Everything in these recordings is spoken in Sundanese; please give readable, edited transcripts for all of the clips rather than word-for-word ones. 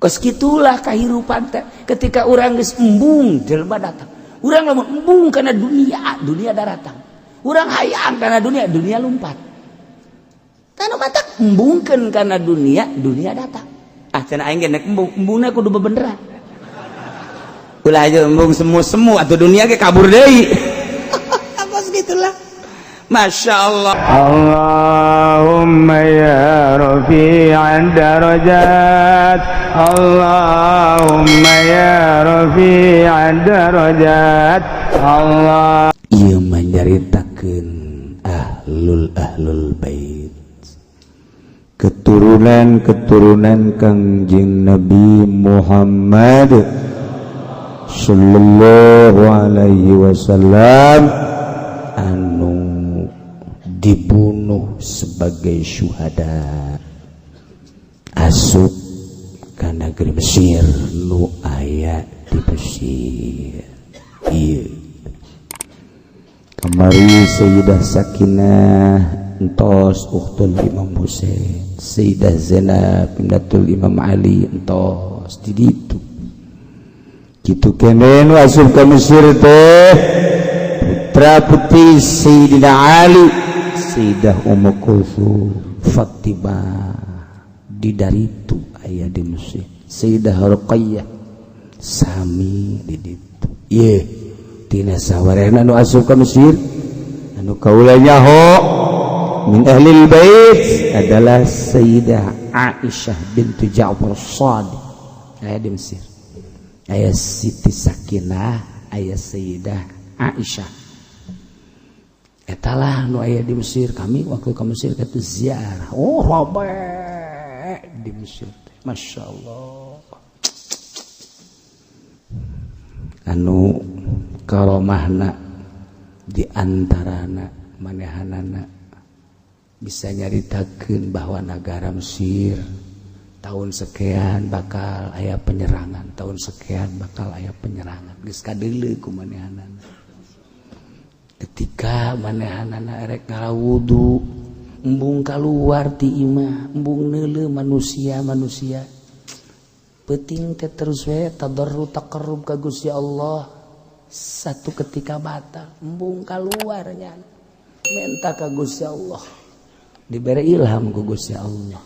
Kos kitulah kehidupan teh. Ketika urang geus embung, jelema datang. Urang lamun embung karena dunia, dunia datang. Urang hayang karena dunia, dunia lompat. Tanu matak embungkeun karena dunia, dunia datang. Ah, cenah aing ge nek embung, embungna kudu bebeneran. Ulah aja embung semu-semu atau dunia ge kabur deui. Kos gitulah. Masya Allah. Allahumma ya rafi'ad darajat, Allahumma ya rafi'ad darajat, Allah. Ieu manyaritakeun ahlul bait, keturunan-keturunan Kangjeng Nabi Muhammad sallallahu alaihi wasallam anu dibunuh sebagai syuhada, asup ka negeri Mesir, nu aya di Mesir. Ieu kamari Sayyidah Sakinah entos, ukhtul Imam Husain, Sayyidah Zainab ibnatul Imam Ali entos di ditu. Kitu keneh nu asup ka Mesir teh putra putri Sayyidina Ali, Sayyidah Ummu Kulsum, Fatimah di daritu aya di Mesir, Sayyidah Ruqayyah sami di ditu. Ieu tina sawarehna nu asup ka Mesir anu kaula nyaho min ahlil bait adalah Sayyidah Aisyah bintu Ja'far Shadiq aya di Mesir, aya Siti Sakinah, aya Sayyidah Aisyah. Etalah nu aya di Mesir. Kami waktu ke Mesir ke ziarah, oh, rame di Mesir, Masya Allah. Anu karomahna di antarana manehanana bisa nyaritakeun bahwa negara Mesir tahun sekian bakal aya penyerangan, tahun sekian bakal aya penyerangan, geus kadeuleu ku manehanana. Ketika manehanana erek ngarawudu, embung keluar ti imah, embung neuleu manusia-manusia peuting teh, terus we tadarru taqarrub ka Gusti Allah. Satu ketika batal, embung keluarnya, minta ka Gusti Allah, diberi ilham ku Gusti Allah,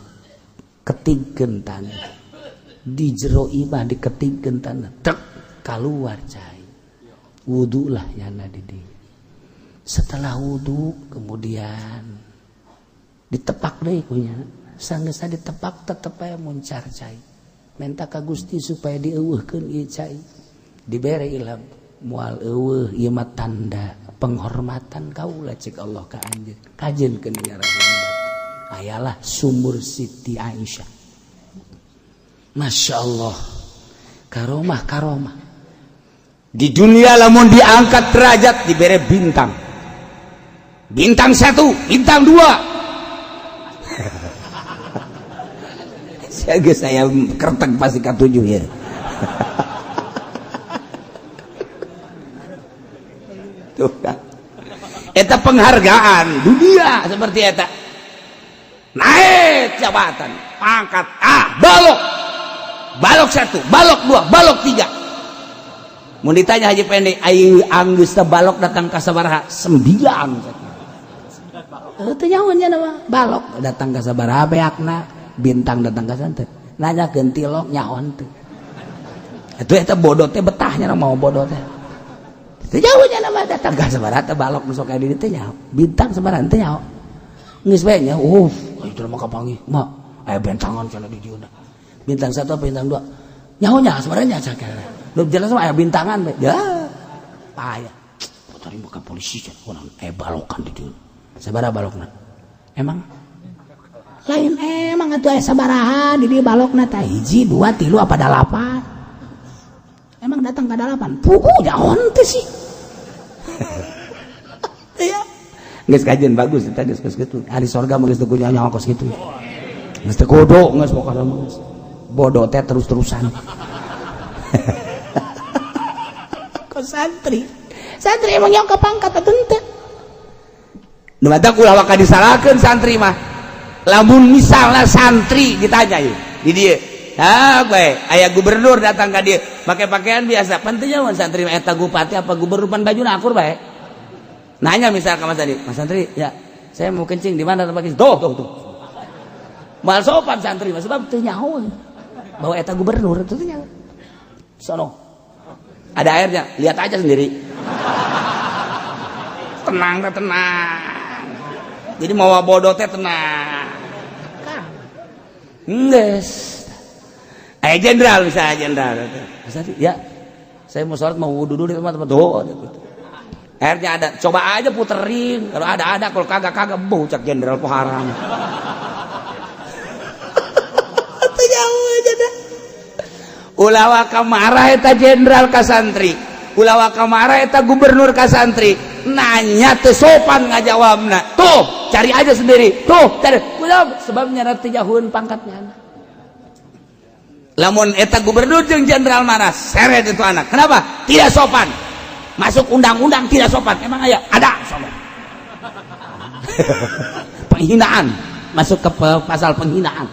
ketingkeun tanah di jero imah, diketingkeun tanah tek, keluar cai. Wudu lah yana di dieu. Setelah wudu kemudian ditepak deui kunya, sanggeusna ditepak tetep aya muncar cai. Minta ka Gusti supaya dieuweuhkeun ieu cai, dibere ilham, moal euweuh, ieu mah tanda penghormatan kaula, cek Allah, ka anjeun. Kajenkeun ngarana ayalah sumur Siti Aisyah. Masya Allah, karomah karomah Di dunia lamun diangkat derajat diberi bintang, bintang 1, bintang 2. Saya kertek pasti ka-7 ya. Tuh kan, eta penghargaan dunia seperti eta, naik jabatan, pangkat, ah, balok, balok 1, balok 2, balok 3. Mau ditanya Haji Pendi, ayo anggeus teh balok datang ka sabaraha? 9. Teu nyaho nya nama balok datang ka sabaraha, beakna bintang datang ka santet, nanyakeun tilok nyaho teu. Atuh eta bodoh teh betahnya mau bodoh teh. Teu nyaho nya nama datang ka sabaraha teh balok nu sok aya di dieu teh nyaho. Bintang sabaraha teh nyaho. Geus bae nya, itu mah kapanggih, mah aya bentangan cenah di dieu. Bintang 1 apa bintang 2? Nyaho nya sebenarnya cakep. Lu jelas mah aya bintangan bae. Ya. Payah. Tadi buka polisi cenah, urang aya balokan di dieu. Sabaraha balokna? Emang lain, emang atuh aya sabaraha di dieu balokna tah? 1, 2, 3 apa 8? Emang datang ka 8? Puguh nyaho teh sih. Iya. Geus kajian bagus eta, geus geus kitu. Ari sorga mah geus teu kudu nyaho kos kitu. Geus teu kudu, geus pokona mah geus. Bodoh teh terus-terusan. Kok santri? Santri emang yang kepangkat atau henteu? Nu matak ulah waka disalahkeun santri mah. Lamun misalnya santri ditanya ieu di dieu, Ha, bae aya gubernur datang ka dieu make pakaian biasa, pentingnya mun santri eta bupati apa gubernur, pan bajuna akur bae. Nanya misal ke Mas Santri, "Mas Santri, ya, saya mau kencing di mana tempat kencing?" Tuh, tuh, tuh. Mal sopan santri, mas, sebab teu nyaho bahwa eta gubernur itu teu nyaho. Sono. Ada airnya, lihat aja sendiri. Tenang, tenang. Jadi mau bodoh teh tenang. Enggeus. Eh, jenderal misalnya, jenderal. Mas Santri, ya, saya mau sholat, mau wudhu dulu di tempat-tempat. Tuh, gitu. Airnya ada, coba aja puterin. Kalau ada ada, kalau kagak kagak, bocak jenderal po haram. Teu jauh aja dah. Ulah waka marah eta jenderal ka santri. Ulah waka marah eta gubernur ka santri. Nanya teu sopan ngajawabna. Tuh, cari aja sendiri. Tuh, cari. Ulah sebabnya nanti jauhin pangkatnya. Lamun eta gubernur jeung jenderal marah, seret itu anak. Kenapa? Tidak sopan. Masuk undang-undang tidak sopan. Emang aya? Ada sopan. Penghinaan. Masuk ke pasal penghinaan.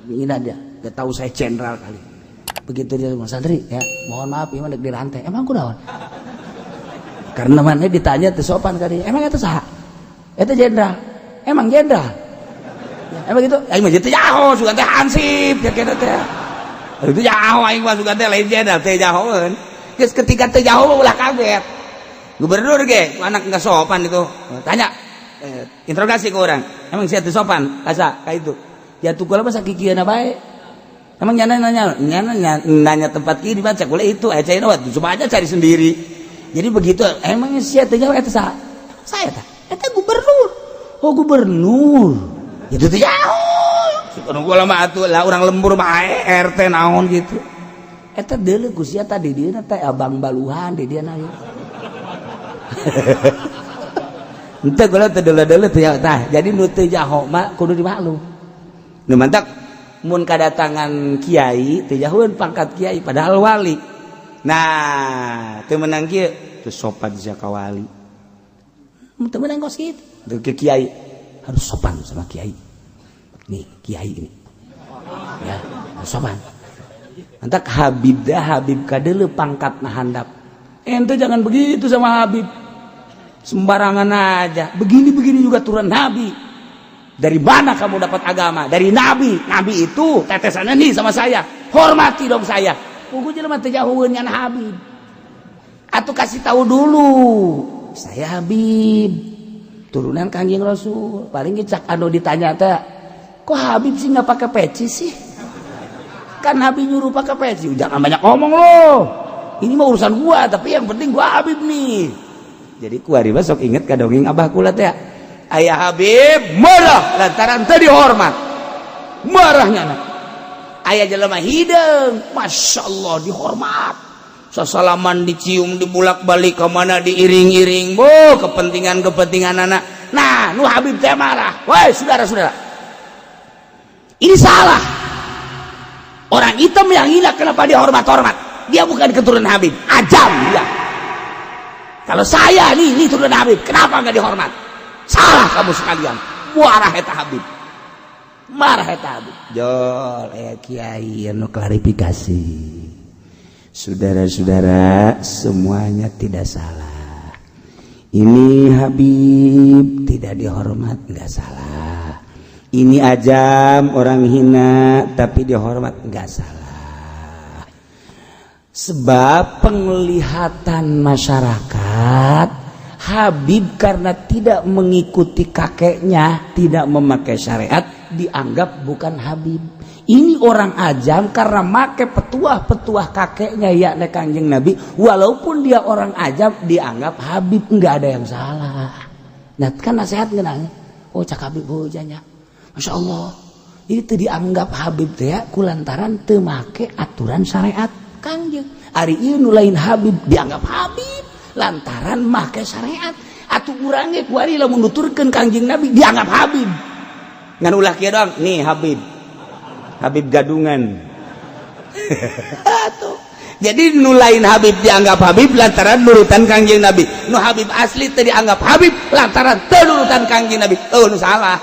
Menghina dia. Gak tahu saya jenderal kali. Begitu dia, "Mas santri, ya, mohon maaf, ini di rantai." Emang kunaon? Karena mana ditanya teu sopan kali. Emang itu saha? Itu jenderal. Emang jenderal? Ya, emang gitu? Aing mah teu nyaho, sugan teh hansip ya kitu teh. Itu nyaho aing mah, sugan teh lain jenderal, teu nyahoeun. Geus, ketika teu nyaho ulah kaget. Gubernur ge, anak enggak sopan itu. Tanya, interogasi ke orang. Emang sia teu sopan? Kasa ka itu. Ya tuh kula mah sakikieuna bae. Emang nyana nanya, nyana nanya tempat kiri baca kula itu, eh cai coba aja cari sendiri. Jadi begitu, emang sia teu nyaho eta saha? Saya tah. Eta gubernur. Oh, gubernur. Itu teh jauh. Kudu gua mah atuh lah urang lembur mah RT naon gitu. Eta deuleu ku sia tadi dieu teh abang baluhan di dieu na. Henteu kula teu deuleu-deuleu teu tah. Jadi nu teu jaho mah kudu dimaklum. Nu mantak mun kadatangan kiai teu jahoeun pangkat kiai padahal wali. Nah, teu meunang kieu teu sopan sia ka wali. Teu meunang kos kitu. Teu ke kiai harus sopan sama kiai. Nih, kiai ini. Ya, harus sopan. Mantak Habib dah, Habib kadeuleu pangkat handap. Ente jangan begitu sama Habib. Sembarangan aja. Begini-begini juga turun Nabi. Dari mana kamu dapat agama? Dari Nabi. Nabi itu tetesannya nih sama saya. Hormati dong saya. Pugu jelema teu jauheun ngan Habib. Atau kasih tahu dulu. Saya Habib. Turunan Kanjeng Rasul. Paling cak anu ditanya teh, kok Habib sih nggak pakai peci sih? Kan Habib nyuruh pakai peci. Jangan banyak ngomong loh. Ini mah urusan gua, tapi yang penting gua Habib nih. Jadi kuari mah sok inget ka dongeng abah kula teh. Ayah Habib marah lantaran teu dihormat. Marahnya anak. Ayah jelema hideung, Masya Allah dihormat. Sasalaman, dicium, dibulak-balik ke mana, diiring-iring, bo kepentingan-kepentingan anak. Nah, nu Habib teh marah. Woi, saudara-saudara. Ini salah. Orang hitam yang hina kenapa dihormat-hormat? Dia bukan keturunan Habib, ajam dia. Kalau saya nih, ini turunan Habib, kenapa nggak dihormat? Salah kamu sekalian. Marah eta Habib. Marah eta Habib. Jol, eh kiai anu klarifikasi. Saudara-saudara, semuanya tidak salah. Ini Habib tidak dihormat nggak salah. Ini ajam orang hina tapi dihormat nggak salah. Sebab penglihatan masyarakat Habib karena tidak mengikuti kakeknya, tidak memakai syariat, dianggap bukan Habib. Ini orang ajam karena make petuah-petuah kakeknya, yakni Kanjeng Nabi, walaupun dia orang ajam dianggap Habib, nggak ada yang salah. Nah, kan nasihat ngenang. Oh, cak Habib hujanya. Masya Allah. Itu dianggap Habib teh ya, kulantaran teu make aturan syariat Kangjeng. Ari ieu nu lain Habib dianggap Habib lantaran make syariat. Atuh urang ge kuari lamun nuturkeun Kangjeng Nabi dianggap Habib. Ngan ulah kieu doang, nih Habib. Habib gadungan. Atuh. Jadi nu lain Habib dianggap Habib lantaran nurutan Kangjeng Nabi. Nu Habib asli teu dianggap Habib lantaran teu nurutan Kangjeng Nabi. Oh, nu salah.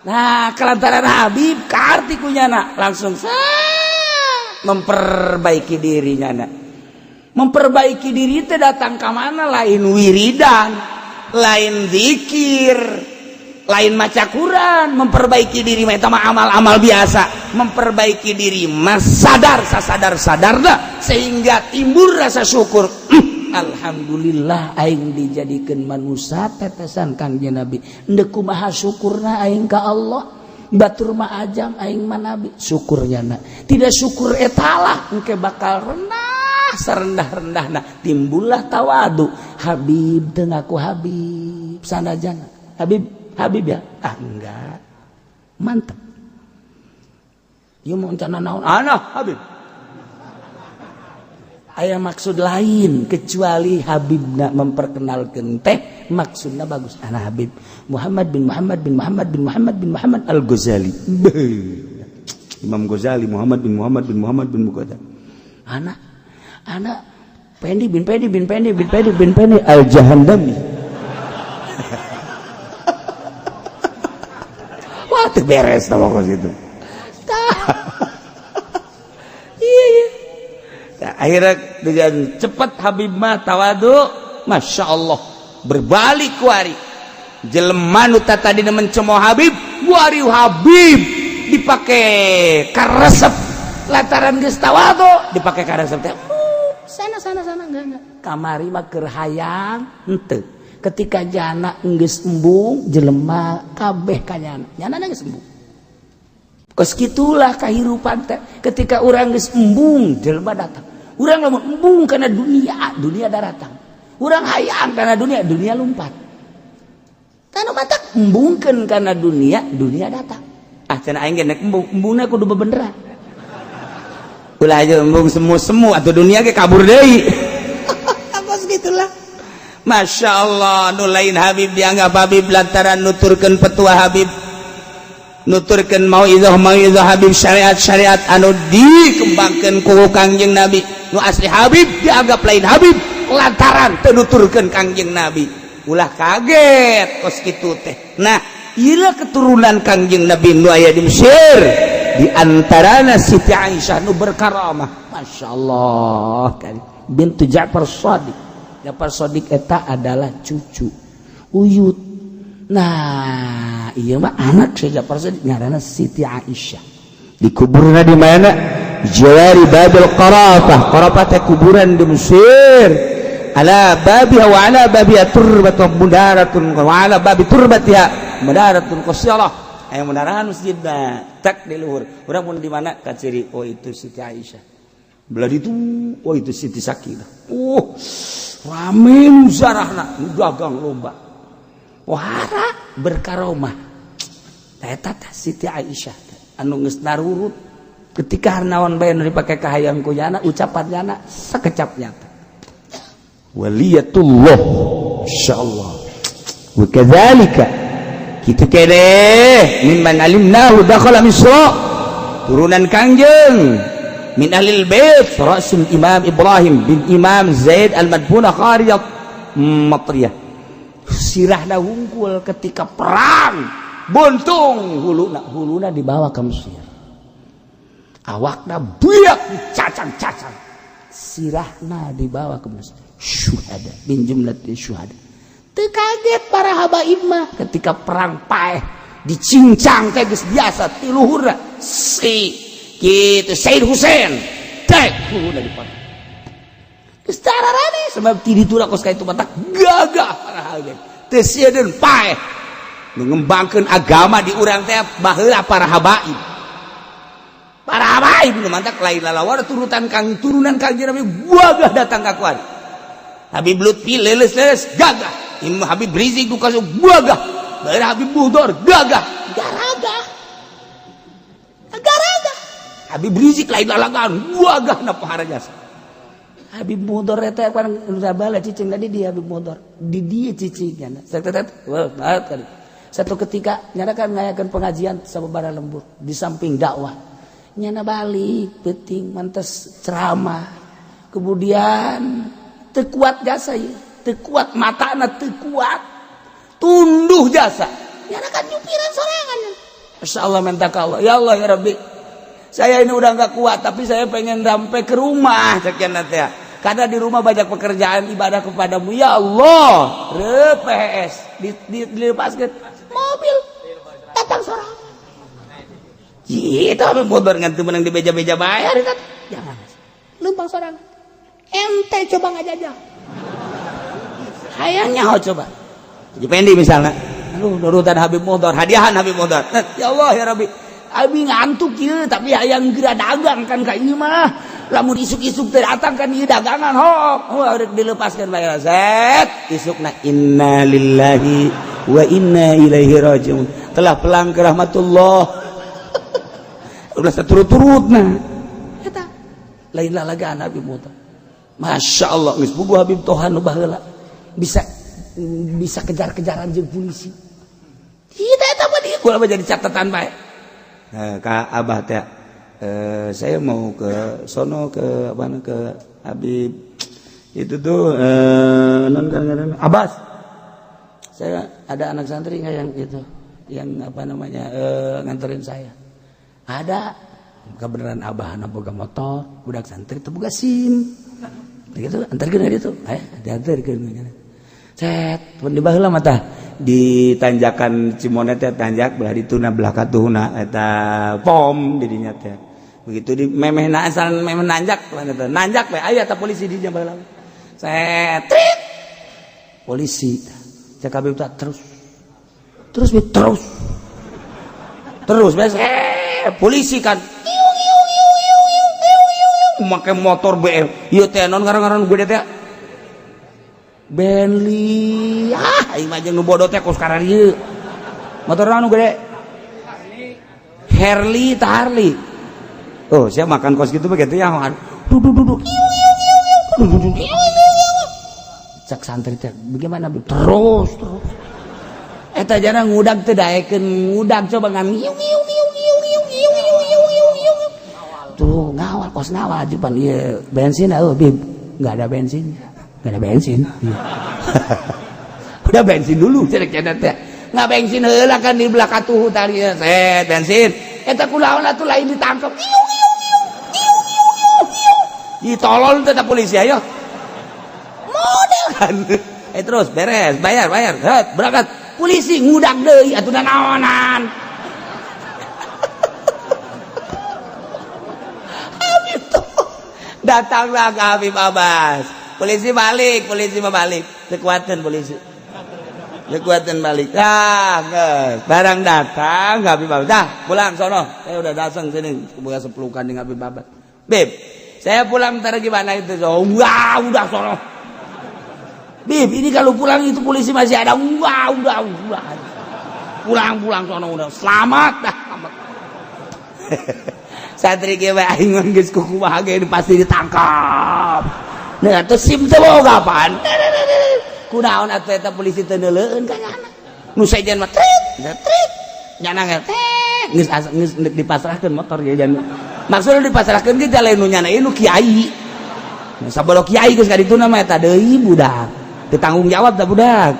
Nah, kelantaran Habib kaarti ku nyana langsung memperbaiki dirinya. Nah, memperbaiki diri teh datang ke mana? Lain wiridan, lain zikir, lain maca Quran. Memperbaiki diri mah amal-amal biasa. Memperbaiki diri mah sadar, sadar, sadar dah, sehingga timbul rasa syukur. Alhamdulillah aing dijadikan manusia tetesan Kangjeng Nabi. Ndek kumaha syukurna aing ka Allah? Batur mah ajam, aing mah nabi. Syukurnya na tidak syukur etalah engke bakal rendah serendah-rendahna. Nah, timbullah tawadu. Habib teu ngaku Habib sanajana Habib. Habib ya? Ah, enggak, mantap. Ieu mau rencana naon? Ana Habib. Aya maksud lain kecuali Habib nak memperkenalkan teh maksudnya bagus. Anak Habib Muhammad bin Muhammad bin Muhammad bin Muhammad bin Muhammad Al Ghazali, Imam Ghazali, Muhammad bin Muhammad bin Muhammad bin Muhammad. Anak anak Pendi bin Pendi bin Pendi bin Pendi bin Pendi Al Jahandami. Wah, teu beres tah pokok itu. Iya. Nah, akhirnya dengan cepat Habib mah tawadu, masya Allah, berbalik kuari. Jelema nu tadi mencemooh Habib, kuari Habib dipakai karesep lantaran geus tawadu, dipakai karesep teh. Sana sana sana, enggak enggak. Kamari mah keur hayang henteu. Ketika jana geus embung, jelema kabeh ka nyana. Nyana geus embung. Kos gitulah kehidupan teh. Ketika orang geus embung, jelema datang. Urang lamun embung karena dunia, dunia datang. Urang hayang karena dunia, dunia lompat. Tanu matak embungkeun karena dunia, dunia datang. Ah, cenah aing ge nek embung, embungna kudu bebeneran. Ulah aja embung semu-semu atau dunia ge kabur deui. Kos gitulah. Masya Allah, nu lain Habib dianggap Habib lantaran nuturkeun petua Habib, nuturkeun mauizah mauizah Habib, syariat syariat anu dikembangkeun ku Kangjeng Nabi. Nu asli Habib dianggap lain Habib lantaran teu nuturkeun Kangjeng Nabi. Ulah kaget kos kitu teh. Nah, ieu keturunan Kangjeng Nabi nu aya di Mesir, di antarana Siti Aisyah nu berkaramah, Masya Allah kan, bintu Ja'far Shadiq. Ja'far Shadiq eta adalah cucu uyut. Nah, iya mah anak saya Ja'far Shadiq ngaranna Siti Aisyah. Dikuburna di mana? Jawari Babil Qarafah. Qarafah teh kuburan di Mesir. Ala babiha wa ala babiha turbatun mudaratun wa ala babi turbatiha mudaratun qasirah. Aya munarahan masjidna tak di luhur. Urang mun di mana kaciri, oh, itu Siti Aisyah. Belah itu, oh, itu Siti Sakinah. Rame nu zarahna, nu dagang loba. Wahara berkaromah. Eta teh Siti Aisyah anu geus narurut ketika harnawan bae nu dipake kahayang ku nyana, ucapan nyana sakecap nyata. Waliyatullah, insyaallah. Wa kadzalika, kitu keneh, mimman alimnahu dakhala Misra, turunan Kangjeng min ahlil bait rasul Imam Ibrahim bin Imam Zaid al-Madfuna kharijat Matriyah. Sirahna hungkul ketika perang buntung huluna, huluna dibawa ke Mesir, awakna buyak dicacang-cacang, sirahna dibawa ke Mesir, syuhada bin jumlat syuhada. Teu kaget para habaib mah ketika perang paeh dicincang teh geus biasa ti luhurna si kitu Said Husain teh huluna dipotong. Geus tararane sebab ti ditu kos ka itu matak gagah para habaib teu sieun paeh. Nu ngembangkeun agama di urang teh baheula para habaib, para habaib nu mantak lain lalawar turutan kang turunan Kangjeng Nabi gagah datang ka kuat. Habib Lutfi leles-leles gagah, Imam Habib Rizik du kasu gagah, Daerah Habib Budor gagah, garaga garaga Habib Rizik lain lalagan gagah na pahara jasa. Habib Mudor eta kan bala cicing tadi di Habib Mudor di dia cicingnya. Satu ketika nyana kan ngayakeun pengajian sababaraha lembur di samping dakwah, nyana balik penting mantes ceramah, kemudian teu kuat jasa ya, teu kuat matana, teu kuat tunduh jasa. Nyana kan nyupiran sorangan. Masya Allah, minta ke Allah, ya Allah, ya Rabbi, saya ini udah nggak kuat, tapi saya pengen sampai ke rumah sekian nanti ya, karena di rumah banyak pekerjaan ibadah kepadamu, ya Allah. RPS dilepaskan, mobil datang seorang itu apa motor ngantu menang di beja-beja bayar. Jangan lempang seorang ente, coba ngajajah hayangnya. Oh, coba Jipendi misalnya. Aduh, nurutan Habib Motor, hadiahan Habib Motor. Ya Allah, ya Rabbi, abi ngantuk ya, tapi hayang geura dagang kan ka ieu mah. Lamun isuk-isuk teu datang kan ieu dagangan hok. Oh, rek dilepaskan bayar set. Isukna innalillahi wa inna ilaihi rajiun. Telah pulang ke rahmatullah. Udah seturut-turut nah. Eta lain lalagaan Habib Motor. Masya Allah, geus puguh Habib Toha nu baheula. Bisa bisa kejar-kejaran jeung polisi. Tidak, eta mah dia gua jadi catatan bae. Nah, ka Abah teh, saya mau ke sono, ke apa, ke Habib itu tuh, non kan Abbas. Saya ada anak santri nggak yang itu, yang apa namanya, nganterin saya? Ada kebenaran Abah anak boga motor, budak santri itu boga SIM begitu, antarkeun itu, diantarkeun. Set pun di baheula mah tah di tanjakan Cimonet teh, tanjak belah dituna, belah katuhna eta pom di dinya teh. Begitu di memeh na asal memeh nanjak eta nanjak we aya ta polisi di dinya baheula. Set, trit, polisi. Cek Habib tak terus terus terus terus biasa, polisi kan make motor BM ieu teh, non ngaran-ngaran gede teh, Bentley. Ah, aing mah jeung nu bodoh teh kos karar ieu motor anu gede, Harley tah, Harley. Oh, saya makan kos gitu begitu ya, duduk duduk. Cak santri teh, bagaimana? Terus terus. Eta jana ngudag teh daekeun ngudag, coba ngan iu iu iu iu iu iu iu iu iu iu tuh ngawal, kos ngawal pan ieu bensin. Oh, Bib, nggak ada bensin, nggak ada bensin. Udah bensin dulu cerek teh, nggak bensin heula kan di belakang tuh tadi set bensin. Eta kunaon atuh lain ditangkap? Iu iu iu iu iu iu iu. Ditolol tetap polisi, ayo model kan. Eh, terus beres, bayar bayar, het, berangkat. Polisi ngudak deui atuh, naonan Habib tuh. Datanglah ke Habib Abbas, polisi balik, polisi mah balik, kekuatan polisi kekuatan balik. Ah, barang datang Habib Abbas, dah pulang sono, saya udah datang sini buka sepelukan dengan Habib Abbas. Bib, saya pulang ntar gimana itu? So, wah, udah sono. Bib, ini kalau pulang itu polisi masih ada. Wah, udah. Pulang, pulang sono, udah. Selamat dah, selamat. Santri ge aing geus kumaha ge pasti ditangkap. Nah, atuh SIM teh boga apaan? Kunaon atuh eta polisi teu neuleueun ka nyana? Nu sejen mah trit, trit. Nyana ge geus geus dipasrahkeun motor ya jan. Maksudna dipasrahkeun ge lain nu nyana nu kiai. Sabodo kiai geus ka dituna mah eta deui budak. Tanggung jawab tak budak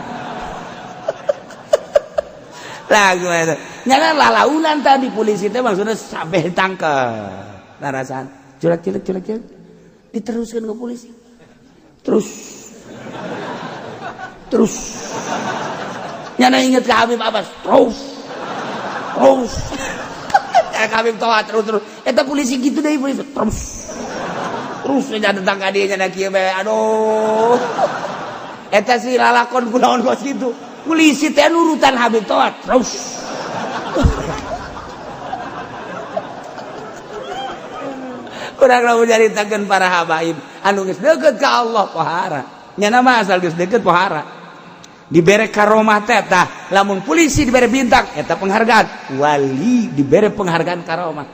lah gimana nyana lalaunan tadi polisi teh, maksudnya sampai ditangkap narasan culak culak culak culak, diteruskan ke polisi terus terus. Nyana inget ke Habib Abbas, terus terus ke Habib Toha, terus terus. Eta polisi gitu deh, polisi terus terus nya tentang ka dieu nyana kieu bae. Aduh, eta si lalakon kunaon kos kitu? Polisi teh nurutan Habib Toha terus. Kurang lamun nyaritakeun para habaib anu geus deukeut ka Allah pohara. Nyana mah asal geus deukeut pohara, dibere karomah teh. Tah, lamun polisi dibere bintang eta penghargaan, wali dibere penghargaan karomah.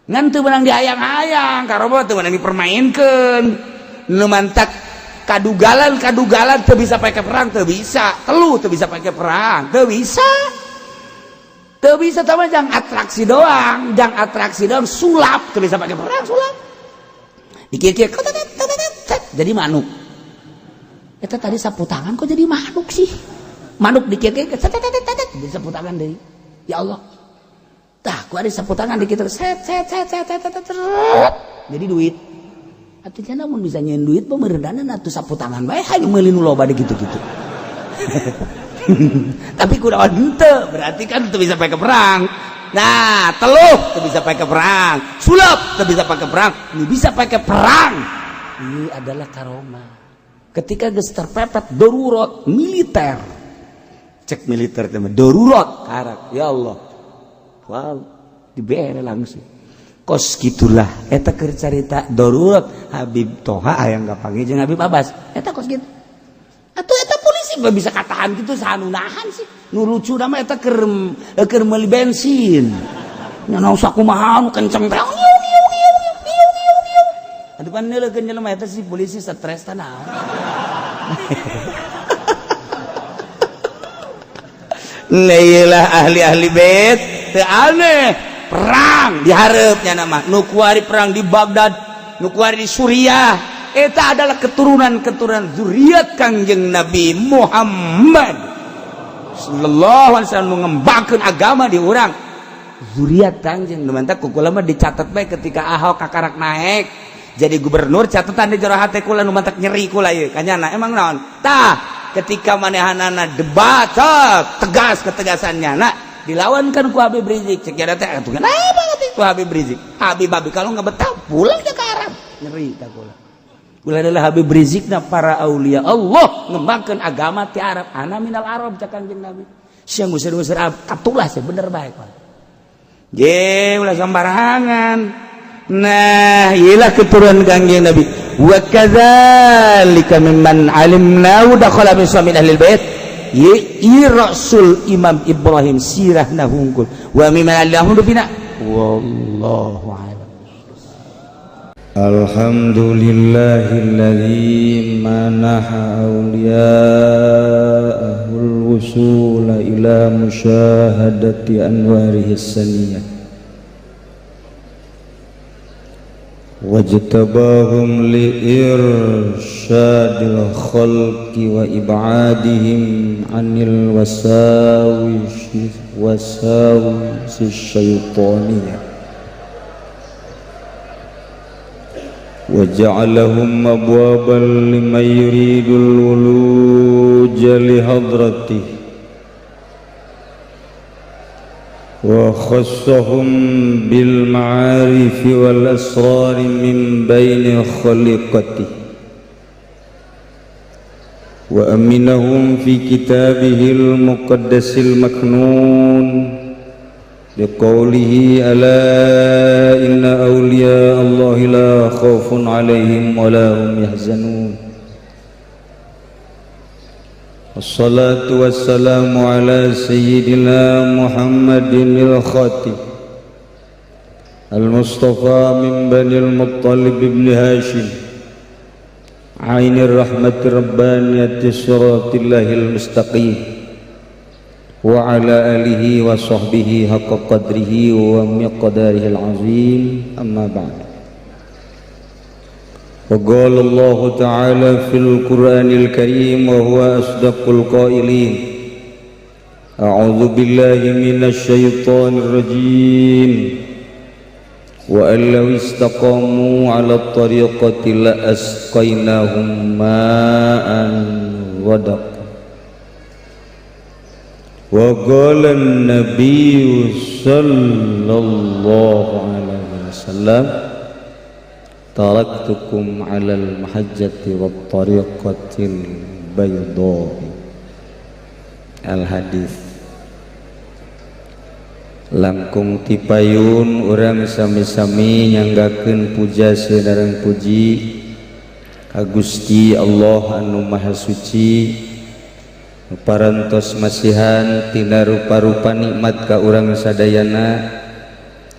Ngan teu meunang diayang-ayang, karomah teu meunang dipermainkeun. Nu mantak kadugalan kadugalan teu bisa pakai perang, teu bisa telu, teu bisa pakai perang, teu bisa, teu bisa. Tama jangan atraksi doang, jangan atraksi doang, sulap teu bisa pakai perang. Sulap dikir-kir jadi manuk. Eta tadi sapu tangan kok jadi manuk sih? Manuk dikir-kir jadi sapu tangan deui. Ya Allah. Tah ku ari sapu tangan di kitu set set set set set set. Jadi duit. Atuh cenah mun bisa nyieun duit pemerindahna atuh sapu tangan bae hayu meuli nu loba di kitu-kitu. Tapi kunaon henteu, berarti kan teu bisa pakai perang. Nah, teluh teu bisa pakai perang, sulap teu bisa pakai perang, nu bisa pakai perang. Ini adalah karomah. Ketika geus terpepet darurat militer. Cek militer teh darurat karak, ya Allah. Wow, dibere langsung. Kos gitulah eta keur carita darurat Habib Toha hayang kapanggih jeung Habib Abbas. Eta kos gitu. Atuh eta polisi mah bisa katahan gitu saha nu nahan sih. Nu lucu mah eta keur keur meuli bensin. Nya naon sakumaha nu kenceng teh. Atuh pan neuleukeun jelema eta si polisi stres teh naon. Leilah ahli-ahli bait teu aneh perang diharapnya nama nu kuari perang di Baghdad, nu kuari di Suriah. Eta adalah keturunan-keturunan zuriat Kangjeng Nabi Muhammad sallallahu alaihi wasallam mengembangkan agama di urang zuriat Kangjeng. Nu mantak ku kula mah dicatat bae ketika Ahok kakarak naik jadi gubernur, catatan di jero hate kula nu mantak nyeri kula ieu kanyana emang naon tah. Ketika manehanana debat tegas ketegasannya nah dilawankan ku Habib Rizik, cek jada teh atuh kenapa ku Habib Rizik. Habib Habib kalau nggak betah pulang ke Arab, nyeri tak kula. Kula adalah Habib Rizik na para aulia Allah ngembangkan agama ti Arab, ana minal Arab cak Kangjeng Nabi. Siang ngusir-ngusir Arab katulah sih bener baik. Je ulah sembarangan. Nah, iyalah keturunan Kangjeng Nabi. Wa kadzalika mimman alimna dakhala min suami ahli bait. Ye Rasul Imam Ibrahim sirahna hungkul. Wa mimman alimnahu bina. Wallahu a'lam. Alhamdulillahilladzi manaha awliya'ahul wusula ila musyahadati anwarihi saniyah wajtabahum liirsyadil khalqi wa ibadihim anil wasawisi syaitaniyah wa ja'alahum abwaban liman yuridul wuluja li hadratihi wa khassahum bil ma'arifi wal asrari min baini khaliqatihi wa aminahum fi kitabihil muqaddasil maknun biqaulihi ala inna awliya Allahi la khaufun alaihim wa la hum yahzanun. Wassalatu wassalamu ala sayyidina Muhammadin al-Khatib al-Mustafa min Banil Muttalib ibn Hashim Ainir rahmatir rabbaniyati siratal mustaqim wa ala alihi wa sahbihi haqqa qadrihi wa miqdarihi al-azim. Amma ba'd. وقال الله تعالى في القرآن الكريم وهو أصدق القائلين أعوذ بالله من الشيطان الرجيم وأن لو استقاموا على الطريقة لأسقيناهم ماء غدقا. وقال النبي صلى الله عليه وسلم taraktukum alal mahajjati wat tariqatil baydai. Al hadis. Langkung tipayun urang sami-sami nyanggakeun puja sareng puji ka Gusti Allah anu Maha Suci parantos masihan tina rupa-rupa nikmat ka urang sadayana,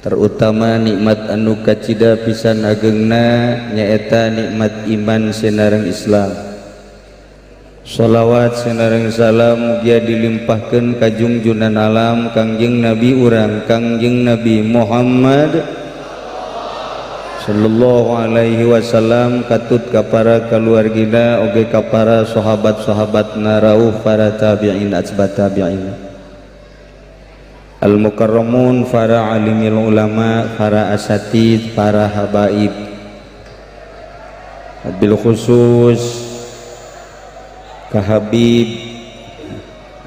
terutama nikmat anu kacida pisan agengna nyaeta nikmat iman sinareng Islam. Sholawat sinareng salam mugia dilimpahkeun ka junjunan alam Kangjeng Nabi urang Kangjeng Nabi Muhammad sallallahu alaihi wasallam, katut ka para kaluargina oge ka para sahabat-sahabatna rauh para tabi'in atba tabi'in. Al-mukarramun, para alimil ulama, para asatid, para habaib, bil khusus ka Habib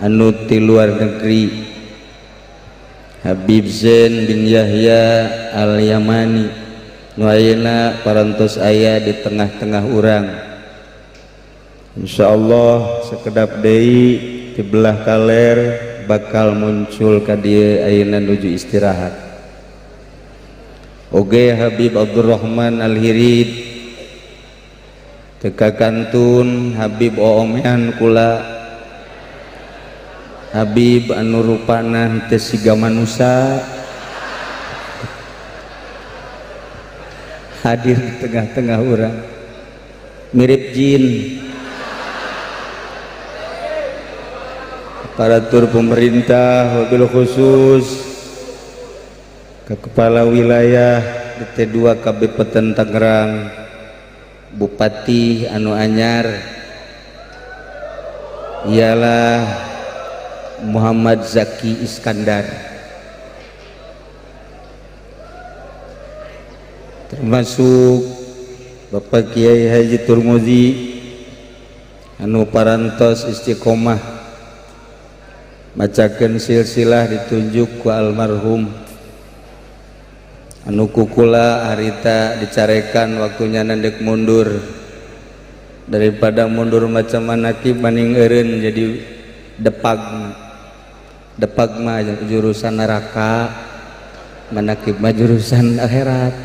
anu ti luar negeri, Habib Zain bin Yahya Al-Yamani nu ayeuna parantos aya di tengah-tengah urang. Insyaallah sekedap deui di belah kaler bakal muncul ka dieu ayeuna nuju istirahat. Oge Habib Abdurrahman Al-Hirid teka kantun Habib oomean kula, Habib anu rupana teu siga manusa hadir di tengah-tengah urang mirip jin. Aparatur pemerintah wabil khusus ke kepala wilayah DT2 Kabupaten Tangerang, Bupati anu anyar ialah Muhammad Zaki Iskandar, termasuk Bapak Kiai Haji Turmuzi anu parantos istiqomah macakeun silsilah ditunjuk ku almarhum anu kukula harita dicarekan waktunya nandek mundur, daripada mundur macam manakib maning eureun jadi depag. Depag mah jurusan neraka, manakib mah jurusan akhirat.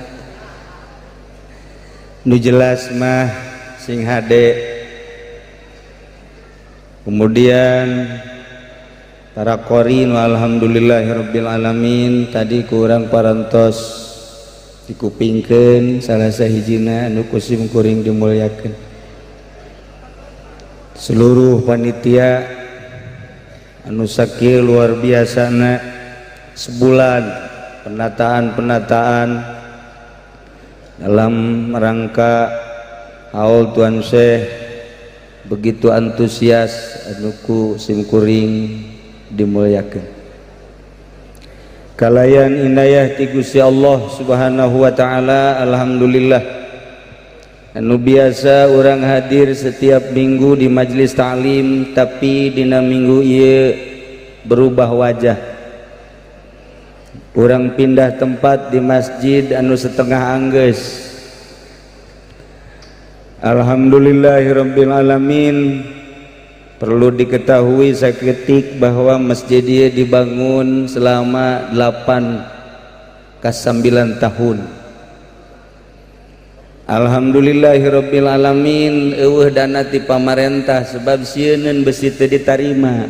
Nu jelas mah sing hade. Kemudian para qorin alhamdulillahirabbil alamin tadi kurang parantos dikupingkeun salah sahijina anu kusim kuring dimuliakeun. Seluruh panitia anu sakil luar biasana sebulan penataan-penataan dalam rangka haul Tuan Syekh begitu antusias anu ku simkuring dimuliakeun. Kalayan inayah ti Gusti Allah Subhanahu wa taala, alhamdulillah anu biasa urang hadir setiap minggu di majelis ta'lim, tapi dina minggu ieu berubah wajah. Urang pindah tempat di masjid anu setengah anggeus. Alhamdulillahirabbil alamin. Perlu diketahui saketik bahwa masjid ieu dibangun selama 8 ka 9 tahun. Alhamdulillahirabbil alamin eueuh dana ti pamarentah sebab sieuneun besi teu ditarima.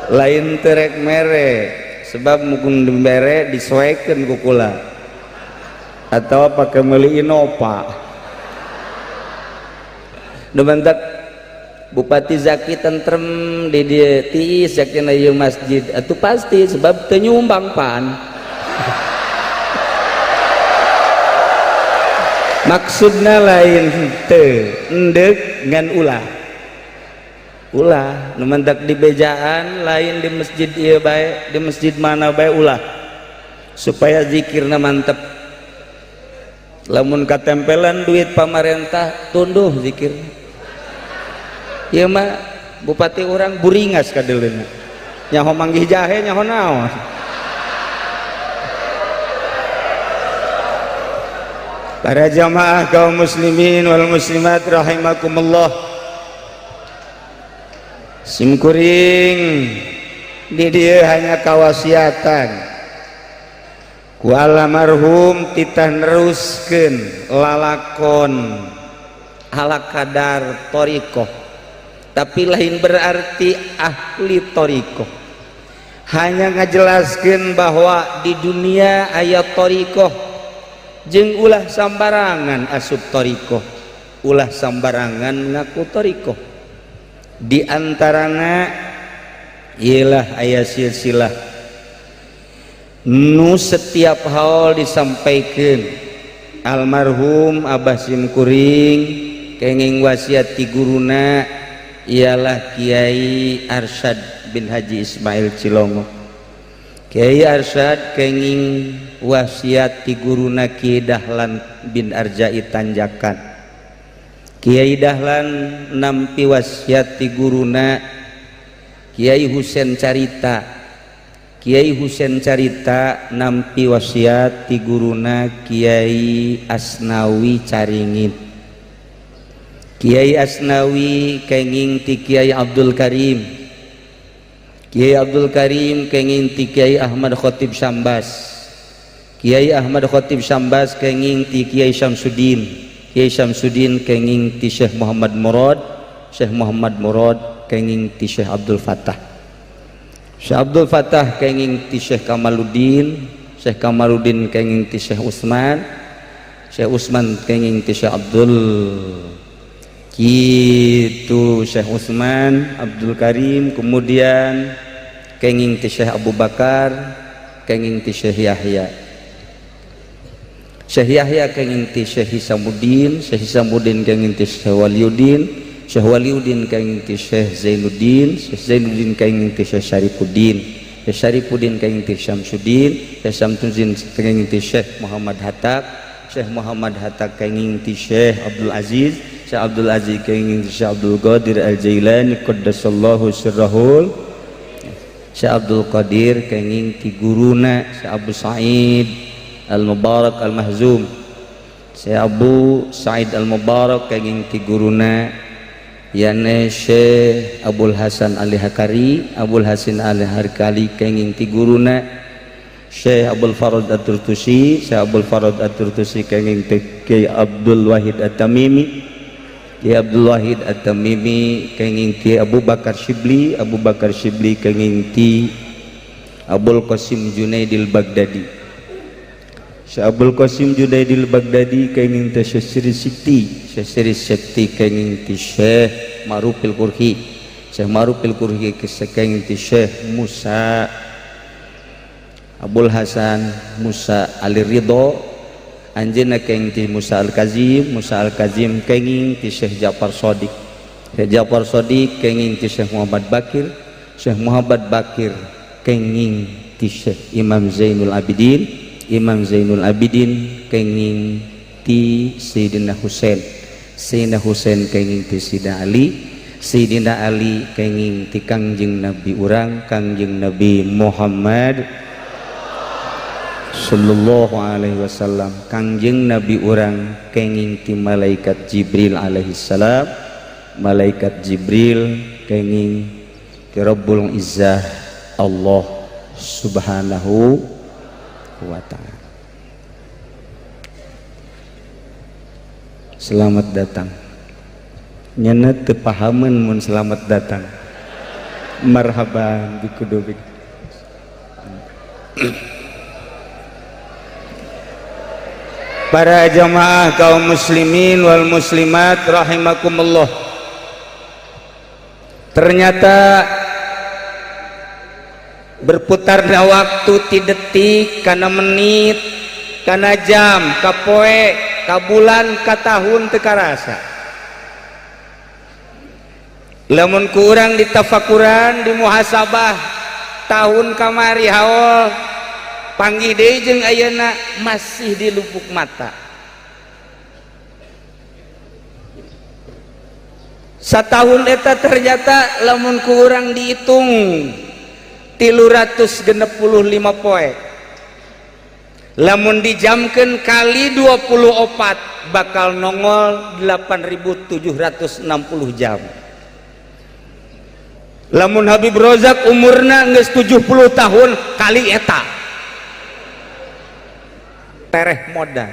Lain terek mere sebab mungkin dibere disoekeun ku kula atawa pake meuli Innova. Nu bentak Bupati Zaki tentrem di dieu tiis yakin ieu masjid atuh pasti sebab teu nyumbang pan. Maksudna lain teu endek ngan ulah ulah nu mentak di bejaan lain di masjid ieu bae, di masjid mana bae ulah supaya zikirna mantep. Lamun katempelan duit pamarentah tunduh zikir. Ieu mah bupati urang buringas kadeuleuna nyaho manggih jahe nyaho naon. Para jamaah kaum muslimin wal muslimat rahimakumullah, simkuring di dieu hanya kawasiatan ku almarhum titah neruskeun lalakon ala kadar thariqah, tapi lain berarti ahli thariqah. Hanya ngajelaskeun bahwa di dunia aya thariqah jeung ulah sambarangan asup thariqah, ulah sambarangan ngaku thariqah. Di antarana ialah aya silsilah nu setiap haul disampaikan almarhum Abah Simkuring kenging wasiat ti guruna ialah Kiai Arsyad bin Haji Ismail Cilongo. Kiai Arsyad kenging wasiat ti guruna Kiai Dahlan bin Arjai Tanjakan. Kiai Dahlan nampi wasiat ti guruna Kiai Husen Carita. Kiai Husen Carita nampi wasiat ti guruna Kiai Asnawi Caringin. Kiai Asnawi kenging ti Kiai Abdul Karim. Kiai Abdul Karim kenging ti Kiai Ahmad Khatib Sambas. Kiai Ahmad Khatib Sambas kenging ti Kiai Syamsuddin. Kiai Syamsuddin kenging ti Syekh Muhammad Murad. Syekh Muhammad Murad kenging ti Syekh Abdul Fattah. Syekh Abdul Fattah kenging ti Syekh Kamaluddin. Syekh Kamaluddin kenging ti Syekh Utsman. Syekh Utsman kenging ti Syekh Abdul gitu. Syekh Utsman Abdul Karim kemudian kenging ti Syekh Abu Bakar, kenging ti Syekh Yahya. Syekh Yahya kenging ti Syekh Hisamuddin. Syekh Hisamuddin kenging ti Syekh Waliuddin. Syekh Waliuddin kenging ti Syekh Zainuddin. Syekh Zainuddin kenging ti Syekh Syarifuddin. Syekh Syarifuddin kenging ti Syamsuddin. Syekh Syamsuddin kenging ti Syekh Muhammad Hatta. Syekh Muhammad Hatta kenging ti Syekh Abdul Aziz. Syekh Abdul Aziz kenging ti Syekh Abdul Qadir Al-Jailani qaddasallahu sirrahul. Syekh Abdul Qadir kenging ti guruna Syekh Abu Sa'id Al-Mubarak Al-Mahzum. Syekh Abu Sa'id Al-Mubarak kenging ti guruna yane Syekh Abul Hasan Ali Hakari. Abul Hasan Ali Hakari kenging ti guruna Syekh Abdul Farad At-Turtusi. Syekh Abdul Farad At-Turtusi kenging ti Kiai Abdul Wahid At-Tamimi. Kiai Abdul Wahid At-Tamimi kenging ti Abu Bakar Shibli. Abu Bakar Shibli kenging ti Abul Qasim Junaidil Baghdadi. Syekh Abul Qasim Junaidil Baghdadi kenging ti Syekh Siri Sikti. Syekh Siri Sikti kenging ti Syekh Ma'rufil Qurhi. Syekh Ma'rufil Qurhi kenging ti Syekh Musa Abul Hasan Musa Ali Ridho. Anjeunna kenging ti Musa Al-Kazim. Musa Al-Kazim kenging ti Syekh Ja'far Shadiq. Syekh Ja'far Shadiq kenging ti Syekh Muhammad Bakir. Syekh Muhammad Bakir kenging ti Syekh Imam Zainul Abidin. Imam Zainul Abidin kenging ti Sayyidina Husain. Sayyidina Husain kenging ti Sayyidina Ali. Sayyidina Ali kenging ti Kangjeng Nabi urang, Kangjeng Nabi Muhammad sallallahu alaihi wasallam. Kangjeng Nabi urang kenging ti malaikat Jibril alaihi salam. Malaikat Jibril kenging ti Rabbul Izzah Allah subhanahu wa ta'ala. Selamat datang. Nyana teu pahameun mun selamat datang. Marhaban bikudubik. Para jamaah kaum muslimin wal muslimat rahimakumullah. Ternyata berputarnya waktu ti detik kana menit kana jam ka poe ka bulan ka tahun teu karasa. Lamun kurang ditafakuran di muhasabah tahun kamari haol panggih deui jeung ayeuna masih di lupuk mata. Satahun eta ternyata lamun kurang dihitung 365 poe. Lamun dijamkeun kali 24 bakal nongol 8.760 jam. Lamun Habib Rozak umurna geus 70 tahun kali eta tereh modal.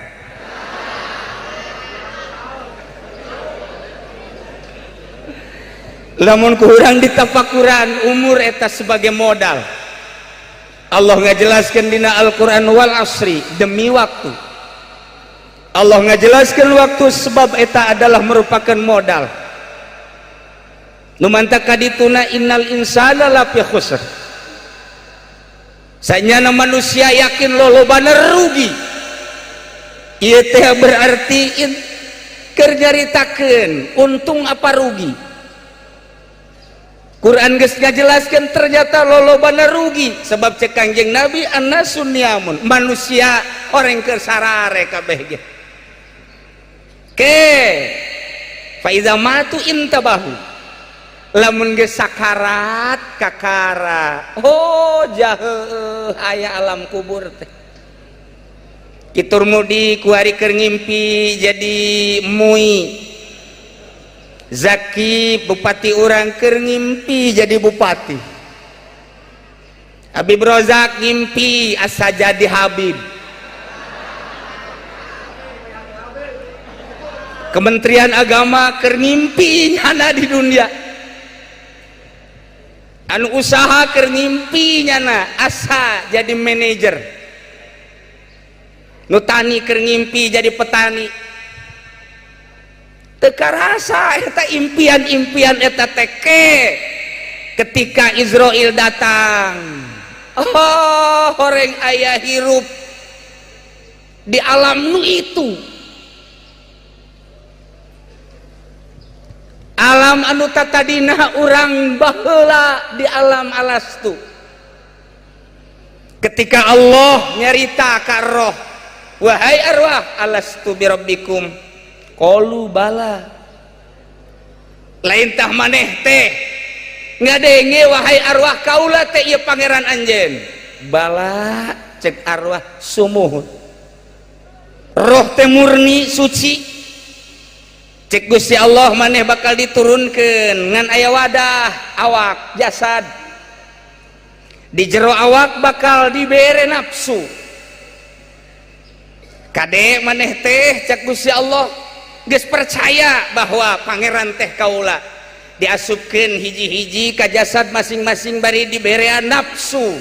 Lamun kurang ditafakuran umur eta sebagai modal. Allah ngajelaskeun dina Al-Qur'an wal asri, demi waktu. Allah ngajelaskeun waktu sebab eta adalah merupakan modal. Nu mantak kadituna innal insana lafi khusr. Sanyana manusia yakin lolobana rugi. Ieu teh berarti keur nyaritakeun untung apa rugi. Quran geus ngajelaskeun ternyata lolobana rugi sebab cek Kangjeng Nabi annasun niamun, manusia orang keur sarare kabeh ge. Ke fa iza matu intabahu, lamun geus sakarat kakara, oh jaheuh aya alam kubur teh. Kitur mudi kuari keur ngimpi jadi mui. Zaki bupati urang keur ngimpi jadi bupati. Habib Rozak ngimpi asa jadi Habib. Kementerian Agama keur ngimpi nyana di dunia. Anu usaha keur ngimpi nyana asa jadi manajer. Nu tani keur ngimpi jadi petani. Teu karasa eta impian-impian eta teke ketika Israel datang. Oh, horeng aya hirup di alam nu itu. Alam anu tatadina urang baheula di alam alastu. Ketika Allah nyarita ka roh, wahai arwah, alastu birabbikum? Qalu bala. Lain tah maneh teh ngadenge wahai arwah kaula teh ieu pangeran anjeun. Bala cek arwah sumuhun. Roh teh murni suci. Cek Gusti Allah maneh bakal diturunkeun ngan aya wadah awak jasad. Di jero awak bakal dibere nafsu. Kade maneh teh cek Gusti Allah geus percaya bahwa pangeran teh kaula diasupkeun hiji-hiji ka jasad masing-masing bari diberean nafsu.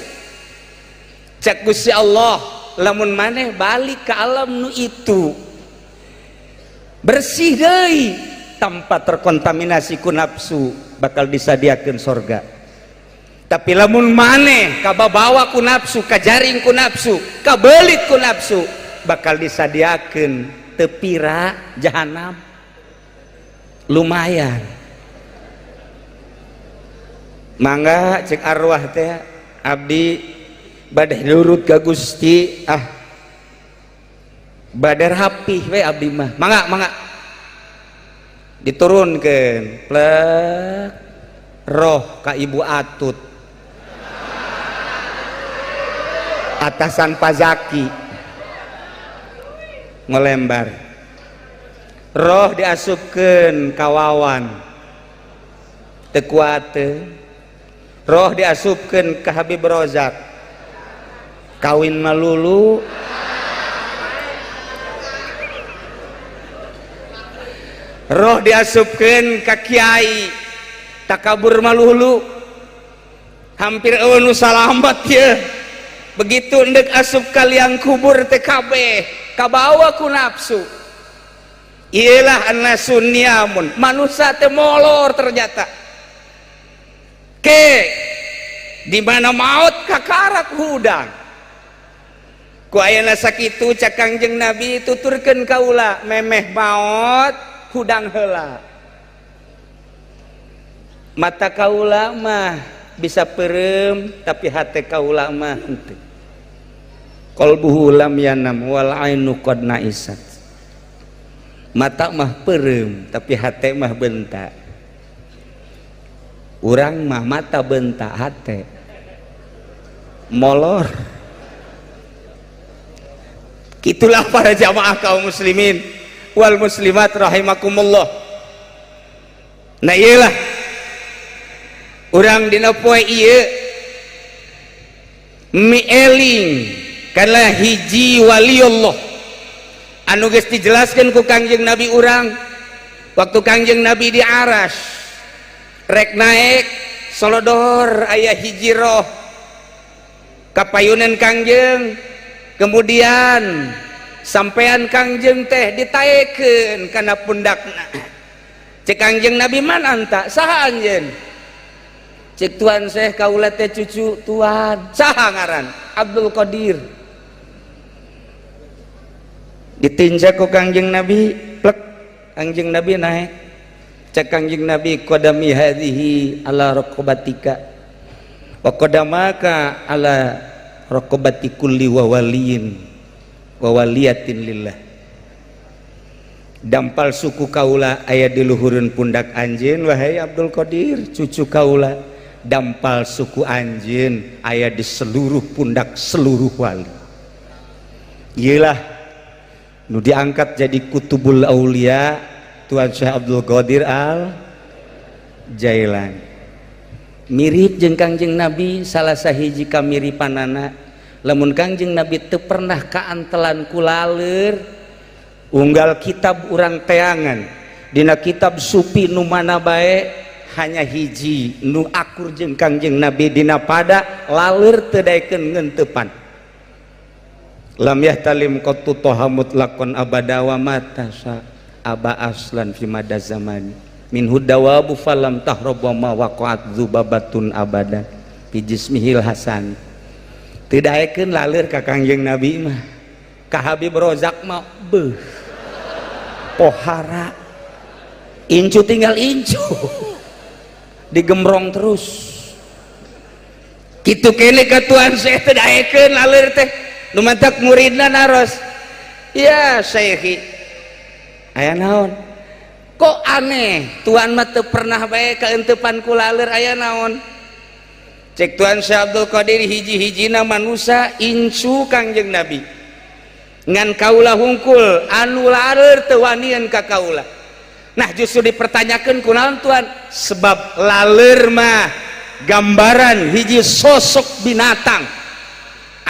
Cek Gusti Allah lamun maneh balik ke alam nu itu bersih deui tanpa terkontaminasi ku nafsu bakal disadiakeun sorga. Tapi lamun maneh kababawa ku nafsu, kajaring ku nafsu, kabelit ku nafsu, bakal disadiakeun tepira jahanam. Lumayan. Mangga cek arwah teh abdi bade nurut ka Gusti, ah bade rapih we abdi mah. Mangga mangga diturunkeun plek roh ka Ibu Atut atasan Pazaki ngelembar roh diasupkeun ka Wawan teu kuateun, roh diasupkeun ka Habib Rozak kawin malulu, roh diasupkeun ka kiai takabur malulu, hampir eueuh nu salamet ye. Begitu endek asup kaliang kubur teh kabeh kabawa ku nafsu. Iyalah annasun niamun, manusia teh molor ternyata. Ke di mana maut kakarak hudang. Ku ayana sakitu cak Kangjeng Nabi tuturkeun kaula memeh maot hudang heula. Mata kaula mah bisa perem tapi hate kaula mah henteu. Qalbuhu lam yanam wal ainu qad naisat. Mata mah perem tapi hate mah bentak. Urang mah mata bentak hate molor. Itulah para jamaah kaum muslimin wal muslimat rahimakumullah. Nah iyalah urang dina poe ieu mieling kana hiji waliullah anu geus dijelaskeun ku Kangjeng Nabi urang waktu Kangjeng Nabi di Aras rek naek solodor aya hiji roh kapayunan Kangjeng, kemudian sampean Kangjeng teh ditaekeun kana pundakna. Cek Kangjeng Nabi man anta saha anjeun? Cek tuan Syekh kaula teh cucu tuan. Saha ngaran? Abdul Qadir. Ditinjak ku Kangjeng Nabi, plek Kangjeng Nabi naik. Cek Kangjeng Nabi qadami hadhihi ala raqabatika wa qadamaka ala raqabati kulli wa waliyin wa waliyatin lillah. Dampal suku kaula aya di luhureun pundak anjeun wahai Abdul Qadir cucu kaula. Dampal suku anjeun aya di seluruh pundak seluruh wali. Iyalah nu diangkat jadi kutubul aulia Tuan Syekh Abdul Qadir Al Jailani. Mirip jeung Kangjeng Nabi salah sahiji kamiripanana. Lamun Kangjeng Nabi teu pernah kaantelan ku laleur, unggal kitab urang teangan dina kitab sufi nu mana bae hanya hiji nu akur jeung Kangjeng Nabi dina pada laleur teu daekeun ngenteupan. Lam yahtalim qattu toha mutlaqan abada wa mata sa aba aslan fi mada zamani min hudawabu falam tahrab wa ma waqa'at dzubabatun abada fi jismihil hasan. Teu daekeun laleur ka Kangjeng Nabi mah. Ka Habib Rozak mah beuh pohara incu tinggal incu digembrong terus kitu kene ka Tuan Syekh teu daekeun laleur teh. Nu mantak muridna naros, ya Syekhi aya naon kok aneh Tuan mah teu pernah bae kaenteupan ku laleur aya naon. Cek Tuan Syekh Abdul Qadir hiji-hijina manusa incu Kangjeng Nabi ngan kaula hungkul anu laleur teu wanian ka kaula. Nah justru dipertanyakeun kunaon Tuan, sebab laleur mah gambaran hiji sosok binatang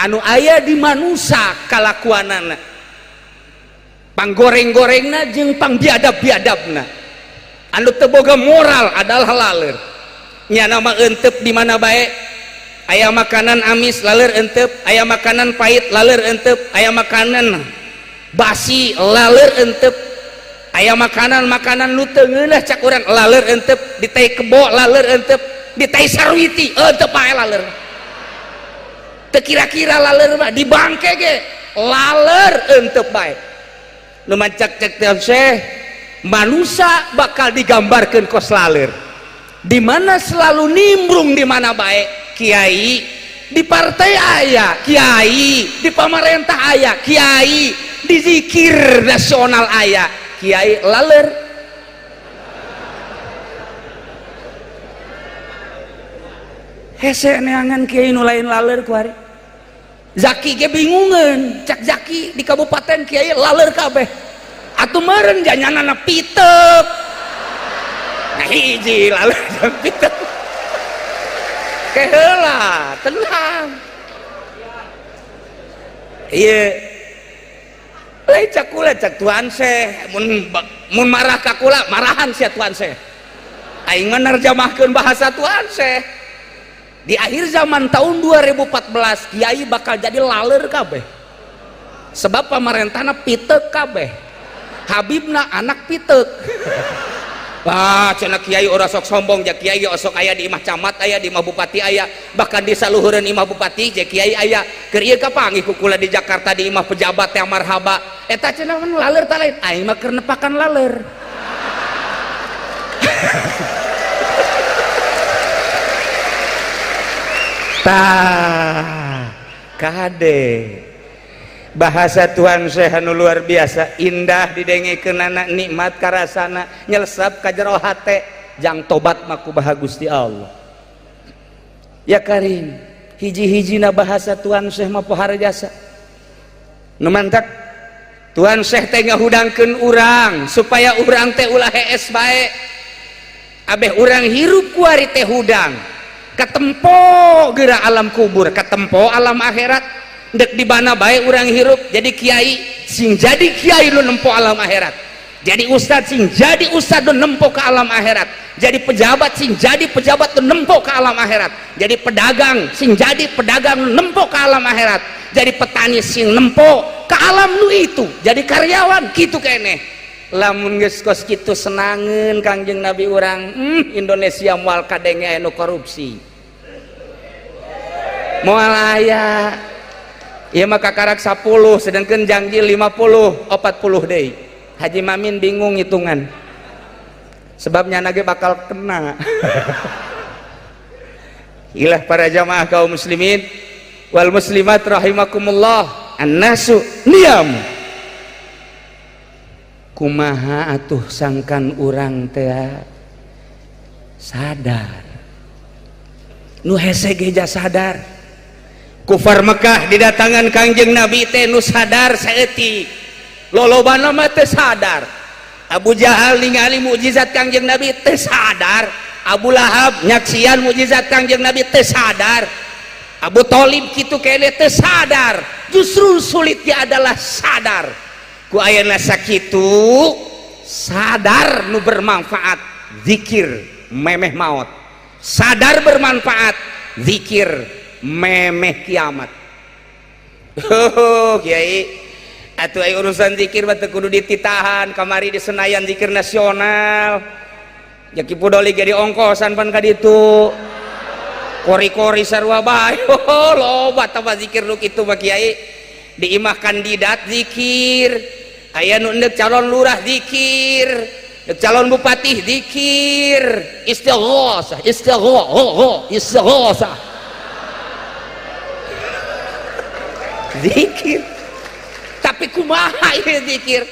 anu aya di manusa kalakuanana, panggoreng-gorengna jeung pangbiadab-biadabna. Anu teu boga moral adalah laleur. Nyana mah entep di mana bae, aya makanan amis laleur entep, aya makanan pahit laleur entep, aya makanan basi laleur entep, aya makanan-makanan nu teu ngeunah cak urang laleur entep, di tai kebo laleur entep, di tai sarwiti entep bae laleur. Teu kira-kira laleur mah di bangke ge laleur entep bae. Nu mancak cek teh Syekh, manusa bakal digambarkeun kos laleur. Di mana selalu nimbrung di mana bae, kiai di partai aya, kiai di pamarentah aya, kiai di zikir nasional aya, kiai laleur. Hese neangan kiai nu lain laleur kuari. Zaki ge bingungeun, cak Zaki di kabupaten kiai laleur kabeh. Atuh meureun janyanana pitep. Nah hiji laleur pitep. Keheula, tenang. Ieu lain cak kula cak Tuan Syekh, mun marah ka kula marahan sia Tuan Syekh. Aing mah nerjemahkeun bahasa Tuan Syekh. Di akhir zaman tahun 2014 kiai bakal jadi laleur kabeh. Sebab pamarentahna pitek kabeh. Habibna anak pitek. Wah, cenah kiai ora sok sombong, ja kiai osok aya di imah camat aya, di imah bupati aya, bahkan di saluhureun imah bupati ja kiai aya. Keur ieu kapanggih ku kula di Jakarta di imah pejabat teh marhaba. Eta cenah laleur ta lain, aing mah keur nepakan laleur. Tah, kade bahasa Tuhan Syekh anu luar biasa indah didengekeunana, nikmat karasana, nyelesap ka jero hate, jang tobat mah kumaha Gusti Allah. Ya Karim, hiji-hijina bahasa Tuhan Syekh mah pohara jasa. Nu mantak Tuhan Syekh teh ngahudangkeun urang supaya urang teh ulah hees bae. Abeh urang hirup kuari teh hudang. Katempo geura alam kubur, katempo alam akhirat. Dek di mana bae urang hirup jadi kiai, sing jadi kiai lu nempo alam akhirat. Jadi ustad sing jadi ustad lu nempo ke alam akhirat. Jadi pejabat sing jadi pejabat lu nempo ke alam akhirat. Jadi pedagang sing jadi pedagang lu nempo ke alam akhirat. Jadi petani sing nempo ke alam lu itu. Jadi karyawan kitu keneh. Lamun geus kos kitu senangeun Kangjeng Nabi urang, Indonesia moal kadenge anu korupsi. Moal aya. Ieu mah kakarak 10 sedangkan janji 50 40 deui. Haji Mamin bingung hitungan. Sebabnya nage bakal kena. Ilah para jamaah kaum muslimin wal muslimat rahimakumullah, annasu niam. Kumaha atuh sangkan urang teh sadar. Nu hese ge sadar. Kufar Mekah didatangan Kangjeng Nabi teh nu sadar saeutik. Lolobana mah teu sadar. Abu Jahal ningali mukjizat Kangjeng Nabi teu sadar. Abu Lahab nyaksian mukjizat Kangjeng Nabi teu sadar. Abu Thalib kitu kene teu sadar. Justru sulitnya adalah sadar. Ku ayeuna sakitu sadar nu bermanfaat zikir memeh maot. Sadar bermanfaat zikir memeh kiamat. Oh, kiai atuh aya urusan zikir mah teu kudu dititahan. Kamari di Senayan zikir nasional. Ya Ki Pudoli ge diongkosan pan ka ditu. Kori-kori sarua bae. Oh, loba tah zikir nu kitu mah kiai. Di imah kandidat zikir, aya nu endek calon lurah zikir, endek calon bupati zikir, istighosah, istighosah, istighosah. Zikir. Tapi kumaha ieu zikir?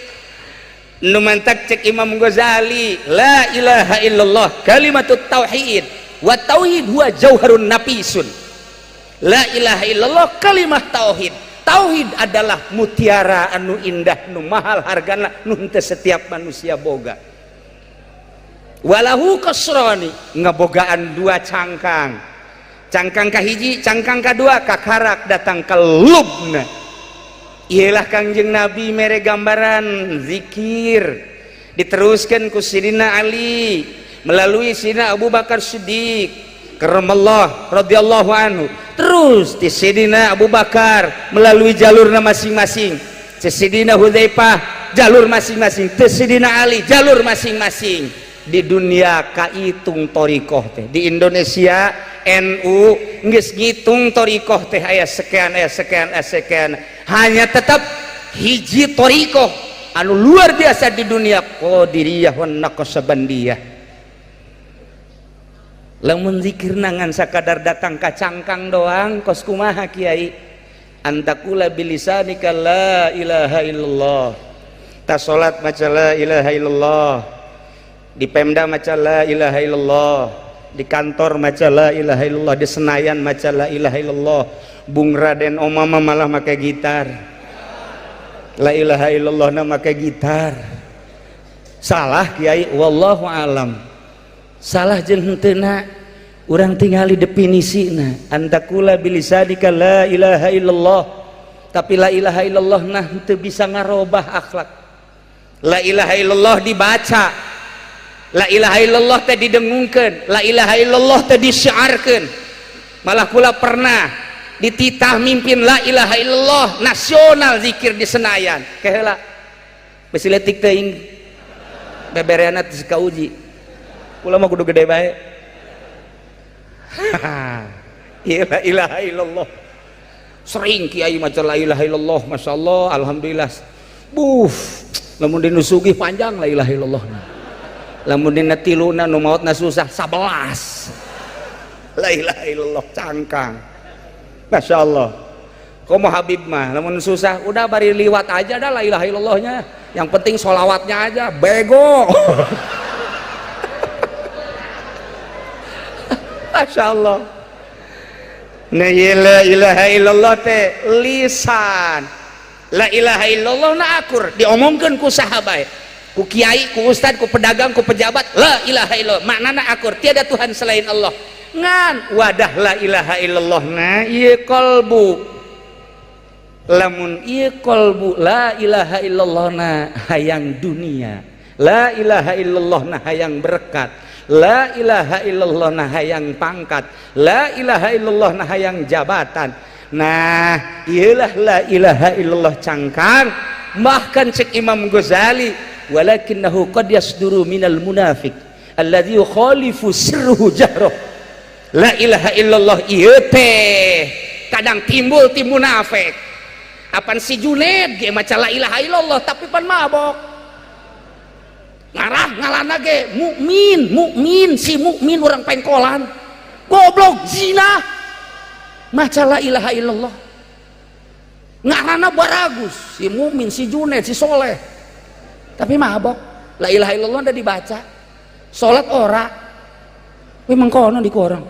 Nu mantak cek Imam Ghazali, la ilaha illallah kalimatut tauhid wa tauhid huwa jauharun nafisun. La ilaha illallah kalimah tauhid. Tauhid adalah mutiara anu indah, nu mahal hargana, nu henteu setiap manusia boga. Walahu kasrani, ngebogaan dua cangkang. Cangkang kahiji, cangkang kadua, kakarak datang ke lubna. Iyalah Kangjeng Nabi mere gambaran zikir diteruskan ku Sidina Ali melalui Sidina Abu Bakar Siddiq karamallahu radhiyallahu anhu, terus di Sidina Abu Bakar melalui jalurna masing-masing, Sidina Hudzaifah jalur masing-masing, Sidina Ali jalur masing-masing. Di dunia kaitung thariqah teh, di Indonesia NU geus ngitung thariqah teh aya sekian, aya sekian, aya sekian. Hanya tetap hiji thariqah anu luar biasa di dunia, Qadiriyah wan Naqsabandiyah. Lamun zikir nangan sakadar datang ka cangkang doang kos kumaha kiai? Antakula bilisanika la ilaha illallah. Ta salat maca la ilaha illallah, di Pemda maca la ilaha illallah, di kantor maca la ilaha illallah, di Senayan maca la ilaha illallah. Bung Raden Omama malah make gitar, la ilaha illallah na make gitar. Salah kiai, wallahu alam. Salah jeung henteuna urang tingali definisina, antakula bilisanika la ilaha illallah. Tapi la ilaha illallah nah henteu bisa ngarobah akhlak. La ilaha illallah dibaca, la ilaha illallah teh didengungkeun, la ilaha illallah teh disyiarkeun. Malah kula pernah dititah mimpin la ilaha illallah nasional zikir di Senayan. Keheula besi leutik teuing bebereana teh kauji. Kula mah kudu gede bae. La ilaha illallah. Sering kiai maca la ilaha illallah, masyaallah, alhamdulillah. Buh, lamun dinu sugih panjang la ilaha illallah. Lamun dina tiluna nu maotna susah 11. La ilaha illallah cangkang. Masya Allah. Komo Habib mah lamun susah udah bari liwat aja dah la ilaha illallahnya. Yang penting sholawatnya aja, bego. Masya Allah. Nah, la ilaha illallah teh lisan. La ilaha illallah na akur diomongkeun ku saha bae, ku kiai, ku ustad, ku pedagang, ku pejabat. La ilaha illallah maknana akur, tiada Tuhan selain Allah. Ngan wadah la ilaha illallah na ieu qalbu. Lamun ieu qalbu la ilaha illallah na hayang dunia, la ilaha illallah na hayang berkat, la ilaha illallah na hayang pangkat, la ilaha illallah na hayang jabatan. Nah, iyalah la ilaha illallah cangkang. Bahkan cek Imam Ghazali, walakinnahu qad yasduru minal munafiq alladzi yukhalifu sirruhu jahroh. La ilaha illallah ieu teh kadang timbul ti munafik. Apan si Juned ge maca la ilaha illallah tapi pan mabok. Ngarah ngalana ge mukmin, mukmin si mukmin orang pengkolan. Goblok zina. Maca la ilaha illallah. Ngarana baragus, si mukmin, si Junet, si soleh. Tapi mabok. La ilaha illallah udah dibaca. Salat ora. Memang kono di korang.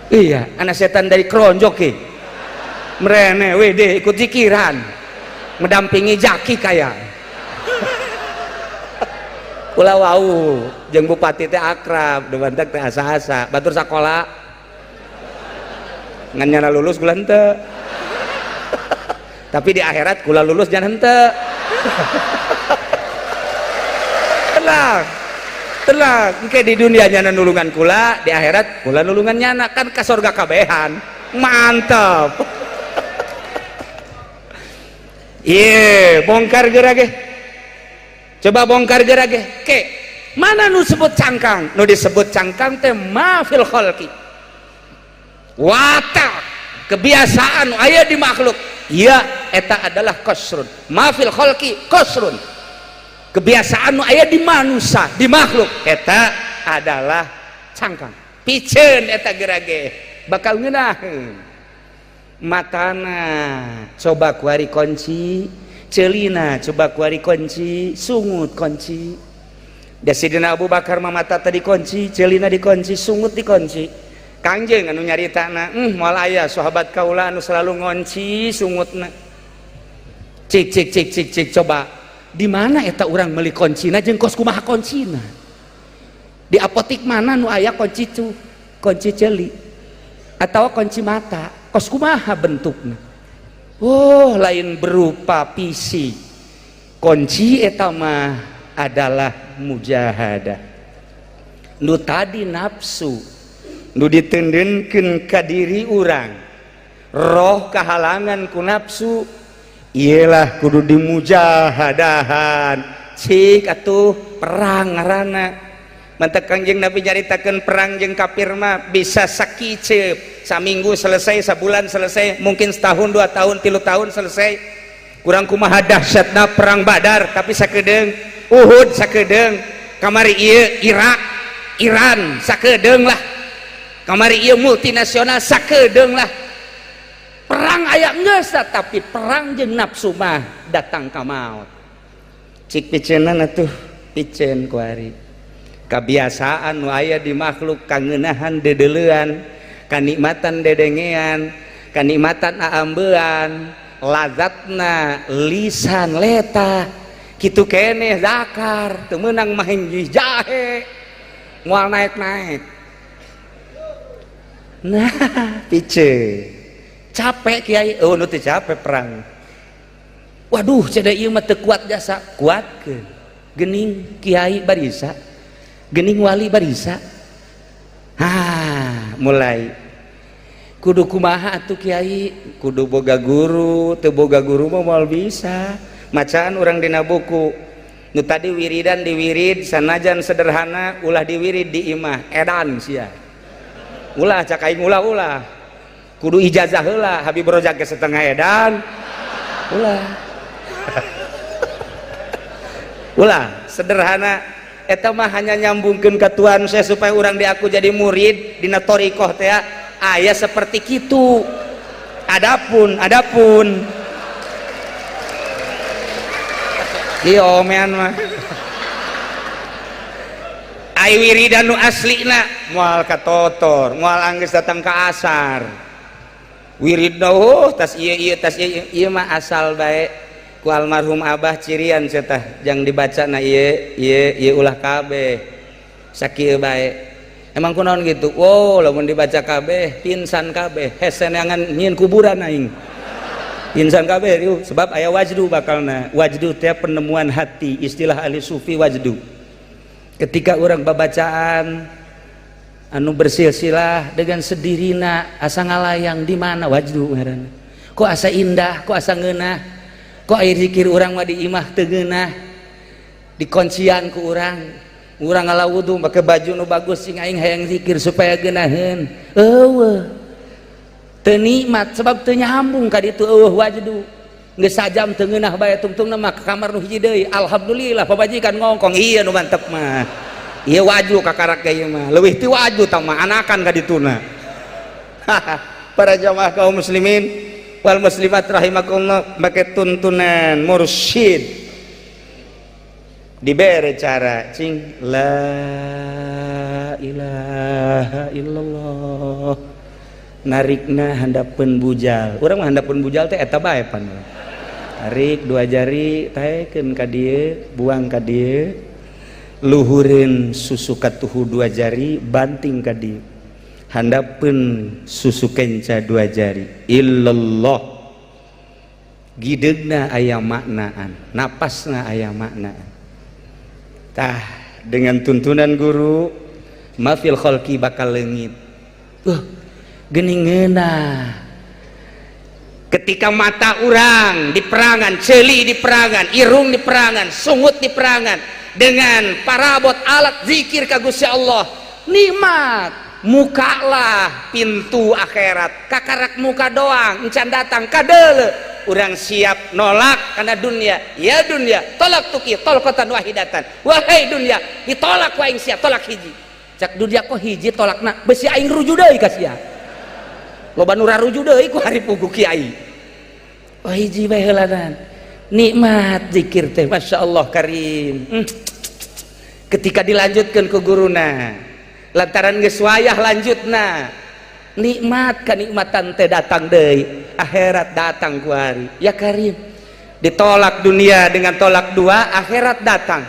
Iya, anak setan dari keronjok ki. Merene wede ikut zikiran. Mendampingi jaki kaya. Ulah wau, jeung bupati teh akrab, debantak teh asa-asa, batur sakola. Ngan nyana lulus kula henteu. Tapi di akhirat kula lulus jangan henteu. Tenang. Tenang, engke di dunia nyana nulungan kula, di akhirat kula nulungan nyana, kan ka surga kabehan. Mantap. Ye, bongkar geura ge. Coba bongkar geura ge. Ke, mana nu sebut cangkang? Nu disebut cangkang teh ma fil khalqi. Watak, kebiasaan aya di makhluk. Iya, eta adalah qasrun. Ma fil khalqi qasrun. Kebiasaan nu aya di manusia, di makhluk eta adalah cangkang. Piceun eta geura ge, bakal ngeunaheun. Matana coba kuari kunci, celina coba kuari kunci, sungut kunci. Da Sidina Abu Bakar mah mata tadi kunci, celina dikunci, sungut dikunci. Kangjeng anu nyaritana, moal aya sahabat kaula anu selalu ngonci sungutna. Cik cik cik cik cik coba di mana eta urang meuli kuncina jeung kos kumaha kuncina? Di apotik mana nu aya kunci cu, kunci celi atau kunci mata? Kos kumaha bentukna? Oh, lain berupa fisik. Kunci eta mah adalah mujahadah. Nu tadi nafsu nu ditendenkeun ka diri urang, roh kahalangan ku nafsu, iyalah kudu dimujahadahan. Cik atuh perang ngaranna. Mantak Kangjeng Nabi nyaritakeun perang jeung kafir mah bisa sakiceup, saminggu selesai, sabulan selesai, mungkin setahun, 2 tahun, 3 tahun selesai. Kurang kumaha dahsyatna perang Badar, tapi sakedeung, Uhud sakedeung, kamari ieu Irak, Iran sakedeung lah. Kamari ieu multinasional sakedeung lah. Perang aya geus, tapi perang jeung nafsu mah datang ka maut. Cik piceunan atuh, piceun kuari. Kebiasaan nu aya di makhluk kangeunahan dedeulean, kanikmatan dedengean, kanikmatan aambean, lazatna lisan leta, kitu keneh zakar, teu meunang mah hiji jahe, moal naik-naik. Nah, piceun. Capek kiai, oh nu teu capek perang. Waduh, ceda ieu mah teu kuat jasa, kuatkeun. Geuning kiai barisa, gening wali barisa. Ah, mulai kudu kumaha atuh kiai, kudu boga guru, teu boga guru mah moal bisa. Macaan urang dina buku. Nu tadi wiridan diwirid sanajan sederhana ulah diwirid di imah, edan sia. Ulah cak aing ulah-ulah. Kudu ijazah heula, Habib Rozak ge setengah edan. Ulah. Ulah sederhana eta mah hanya nyambungkeun ka Tuhan saya supaya urang diaku jadi murid dina thariqah teh aya seperti kitu. Adapun ieu omean mah ai wiridan nu aslina moal katotor, moal anggeus datang ka asar. Wiridna oh tas ieu ieu tas ieu ieu mah asal bae. Ku almarhum abah cirian cenah jang dibaca na ieu ieu ieu ulah kabeh sakieu bae. Emang kunaon gitu? Wow, lamun dibaca kabeh pingsan kabeh, hese neangan nyieun kuburan aing. Pingsan kabeh riuh sebab aya wajdu bakalna. Wajdu teh penemuan hati, istilah ahli sufi wajdu. Ketika urang babacaan anu bersilsilah dengan sedirina asa ngalayang di mana wajdu ngaranna. Kok asa indah, kok asa ngeunah. Kok air zikir urang mah di imah teu ngeunah, dikoncian ku urang, urang ngala wudu make baju nu bagus sing aing hayang zikir supaya geunaheun. Eueuh teu nikmat sebab teu nyambung ka ditu eueuh wajdu. Geus sajam teu ngeunah bae, tungtungna mah ka kamar nu hiji deui. Alhamdulillah, pamajikan ngongkong, iya nu mantep mah. Ieu waju kakarak ieu mah. Leuwih ti waju tah mah, anakan ka dituna. Para jamaah kaum muslimin wal muslimat rahimakumullah, make tuntunan mursyid dibere cara cing la ilaha illallah, narikna handapeun bujal. Urang mah handapeun bujal teh eta bae pan. Tarik dua jari, taekeun ka dieu, buang ka dieu, luhureun susu katuhu dua jari, banting ka dieu, handapeun susu kenca dua jari, illallah. Gidegna aya maknaan, napasna aya maknaan. Tah, dengan tuntunan guru mafil kholqi bakal leungit. Geuning ngeunah ketika mata urang diperangan, ceuli diperangan, irung diperangan, sungut diperangan dengan parabot alat zikir ka Gusti Allah. Nikmat mukalah pintu akhirat, kakarak muka doang encan datang kadeuleu. Urang siap nolak karena dunia. Ya dunia, tolaqtuki tolqatan wahidatan. Wahai dunia, ditolak ku aing sia tolak hiji. Cak dunia, kok hiji tolakna? Besi aing ruju deui ka sia. Loba nu raruju deui ku hari pugu kiai. Oh, hiji bae heulanan. Nikmat zikir teh, Masya Allah karim. Ketika dilanjutkan ke guruna, lantaran geus wayah lanjutna, nikmat kenikmatan teh datang deui, akhirat datang ku hari. Ya karim, ditolak dunia dengan tolak dua, akhirat datang.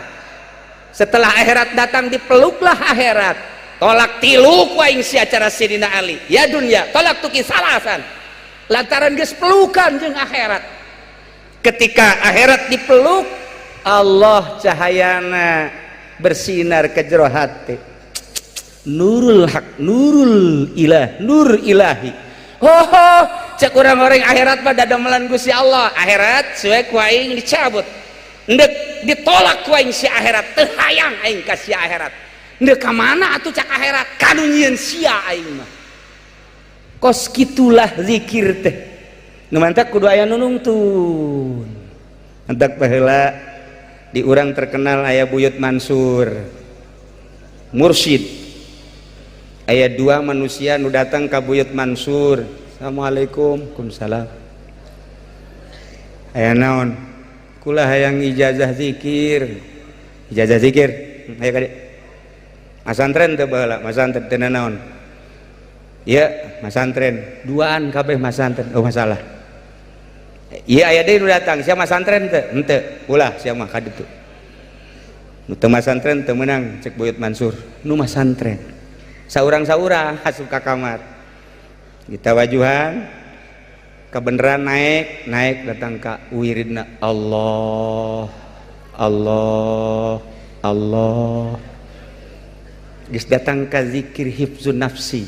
Setelah akhirat datang, dipeluklah akhirat, tolak tilu ku aing sia cara Sidina Ali. Ya dunia, tolaqtuki salasan. Lantaran geus pelukan jeung akhirat, ketika akhirat dipeluk Allah, cahayana bersinar ke jero hati, nurul hak, nurul ilah, nur ilahi. Oh, cek orang-orang, akhirat mah dadamelan Gusti Allah. Akhirat suwe ku aing dicabut. Ndek ditolak ku aing si akhirat, teu hayang aing ka si akhirat. Ndek ka mana atuh? Cak akhirat, kanu nyieun sia aing mah. Kos kitulah zikir teh. Nu mantak kudu aya nu nungtun. Mantak baheula di urang terkenal aya Buyut Mansur, mursyid. Aya dua manusia nu datang ka Buyut Mansur. Assalamualaikum. Waalaikumsalam. Aya naon? Kula hayang ijazah zikir. Ijazah zikir, ayo ka dieu. Masantren teu baheula? Masantren teu naon ya? Masantren duaan kabeh masantren. Oh, masalah. Iya, aya deui nu datang. Sia masantren teu? Henteu. Ulah, sia mah ka ditu. Nu teu masantren teu meunang. Cek Buyut Mansur, nu masantren saurang-saurang asup ka kamar. Kita wajuhan kebenaran, naik naik, datang ka wiridna Allah, Allah, Allah. Geus datang ka zikir hifzun nafsi.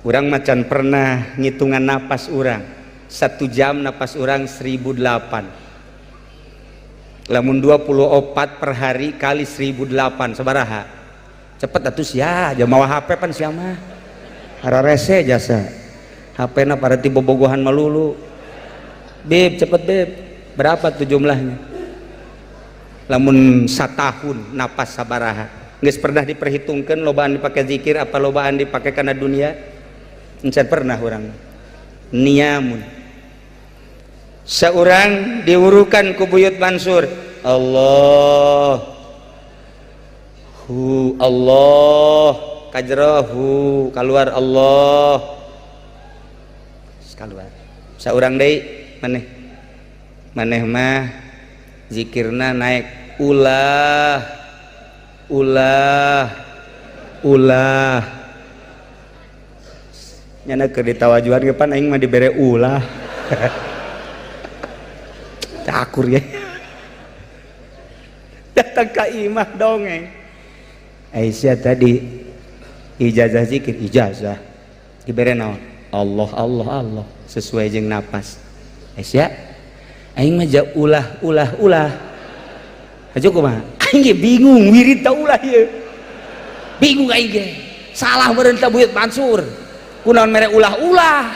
Urang macan pernah ngitungan napas urang. Satu jam napas urang 1008. Lamun 24 per hari kali 1008 sabaraha? Cepet atuh sia, jam mawa HP pan sia mah. Rese jasa HP na para tipe bobogohan melulu. Beb, cepet, Beb, berapa tuh jumlahnya? Lamun satahun napas sabaraha? Geus pernah diperhitungkan lobaan dipakai zikir apa lobaan dipakai karena dunia? Encan pernah orang niamun. Seorang diurukan ku Buyut Mansur, Allah hu Allah, kajrohu keluar, Allah keluar. Seorang deui, maneh maneh mah zikirna naik, ulah ulah ulah. Nyana keur ditawajuhan ge pan aing mah dibere ulah. Cakur ya. Datang ka imah, dongeng. Aisyah tadi ijazah zikir, ijazah dibere naon? Allah, Allah, Allah, sesuai jeung napas. Aisyah, aing mah ulah ulah ulah aja. Kumaha aing ge bingung, wirid ta ulah ieu? Bingung aing ge. Salah meureun ta Buyut Mansur, kunaon mere ulah-ulah?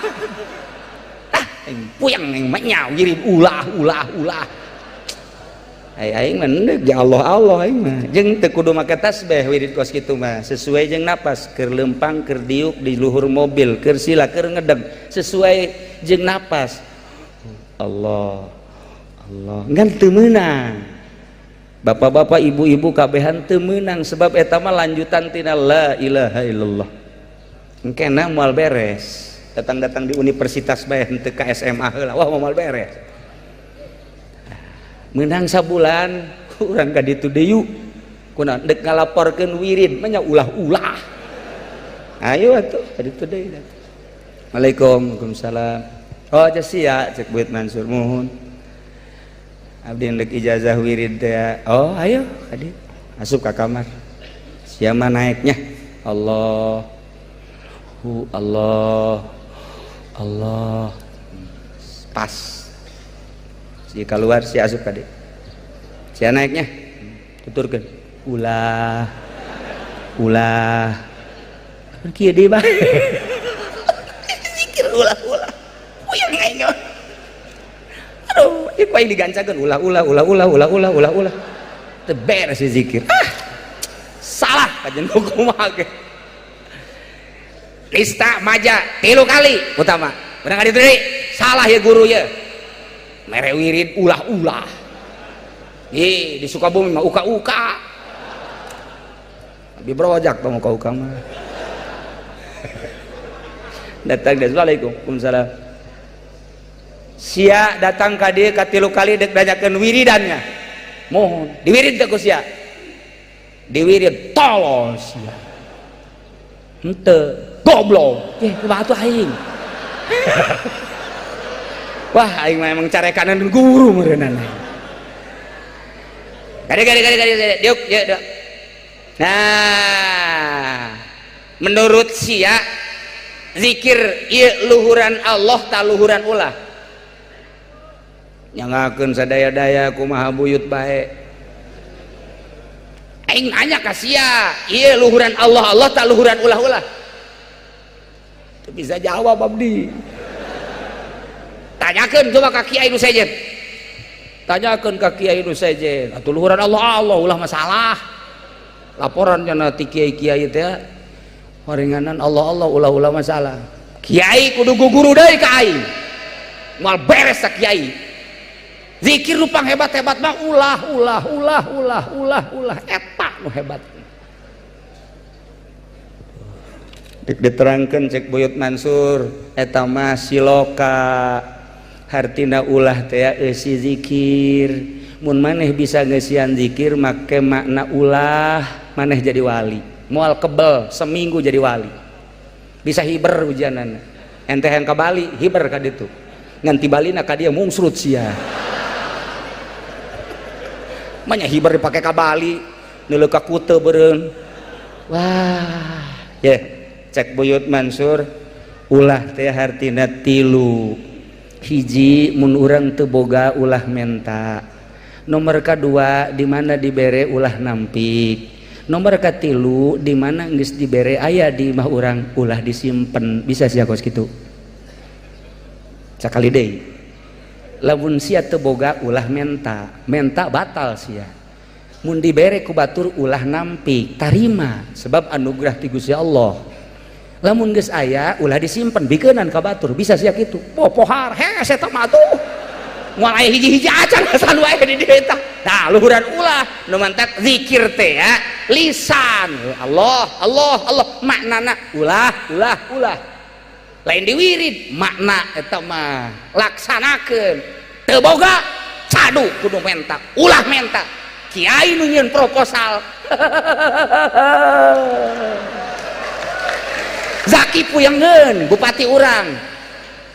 Ah, Aing puyeng aing mah nya wirid ulah ulah ulah. Aing mah endek ya Allah Allah aing mah. Jeung teu kudu make tasbih wirid kos kitu mah, sesuai jeung napas, keur leumpang, keur diuk di luhur mobil, keur sila, keur ngedeg, sesuai jeung napas. Allah Allah ngan teu meunang. Bapak-bapak, ibu-ibu kabehan teu meunang sebab eta mah lanjutan tina la ilaha illallah. Engkena moal beres. Datang-datang di universitas bae henteu ka SMA heula, wah moal beres. Menang sabulan urang ka ditu deui kunaon deuk ngalaporkeun wirid mah nya ulah-ulah. Ayo atuh ka ditu deui. Assalamualaikum, waalaikumsalam. Oh sia cek Buyut Mansur muhun. Abdi ndek ijazah wirid teh. Oh ayo ka dieu. Asup ka kamar. Sia mah naeknya. Allah hu Allah Allah pas. Si keluar si asup ka dieu. Sia naeknya. Tuturkeun. Ulah ulah. Kieu deui bae. Zikir ulah ulah. Puyeng aing. Aduh, ieu ku aing digancakeun ulah ulah ulah ulah ulah ulah ulah ulah. Teu beres si zikir. Ah. Salah kajen kumaha ge. Lista maja 3 kali utama. Bener ka ditu deui? Salah ya guru ya. Mere wirid ulah-ulah. Ih, di Sukabumi mah uka-uka. Abi brojak tong uka-uka mah. Datang deh, assalamualaikum, waalaikumsalam. Sia datang ka dieu ka 3 kali dek nanyakeun wiridannya. Mohon diwirid teh ku sia. Diwirid tolol sia. Henteu goblok. Eh, kumaha atuh aing? Wah, aing mah emang carekanan guru meureunana. Gade gade gade gade gade diuk ya diuk. Nah, menurut sia zikir ieu luhuran Allah ta luhuran ulah. Nyangakeun sadaya-daya kumaha buyut bae. Aing nanya ka sia, ieu luhuran Allah Allah ta luhuran ulah-ulah. Teu bisa jawab abdi. Tanyakeun coba ka kiai nu sejen. Tanyakeun ka kiai nu sejen, atuh luhuran Allah Allah ulah masalah. Laporan cenah ti kiai-kiai teh horenganan Allah Allah ulah-ulah masalah. Kiai kudu guguru deui ka aing. Moal beres sa kiai. Zikir nu panghebat-hebat mah ulah ulah ulah ulah ulah ulah eta nu hebat. Dek diterangkeun cek Buyut Mansur eta mah siloka hartina ulah teh eusi zikir. Mun maneh bisa ngeusian zikir make makna ulah maneh jadi wali. Moal kebel seminggu jadi wali. Bisa hiber ujianana. Ente yang ka Bali hiber ka ditu. Ngan ti Balina ka dieu mungsrut sia. Manya hiber dipake ka Bali, neuleuh ka Kute beureun. Wah, ye, cek Buyut Mansur ulah teh hartina 3. Hiji mun urang teu boga ulah menta. Nomor kadua di mana dibere ulah nampik. Nomor katilu di mana geus dibere aya di imah urang ulah disimpen. Bisa sia kos kitu. Sakali deui. Lamun sia teu boga ulah menta, menta batal sia. Mun dibere ku batur ulah nampik, tarima sebab anugerah ti Gusti Allah. Lamun geus aya ulah disimpen bikeunan ka batur, bisa sia kitu. Popohar hese eta mah atuh. Moal aya hiji-hiji acan asan wae di dieu eta. Nah, luhuran ulah nu mantak zikir teh ya, lisan. Allah, Allah, Allah maknana ulah, ulah, ulah. Lain diwirid makna eta mah laksanakeun. Teu boga cadu kudu menta, ulah menta. Kiai nu nyieun proposal. Zaki puyengeun bupati urang.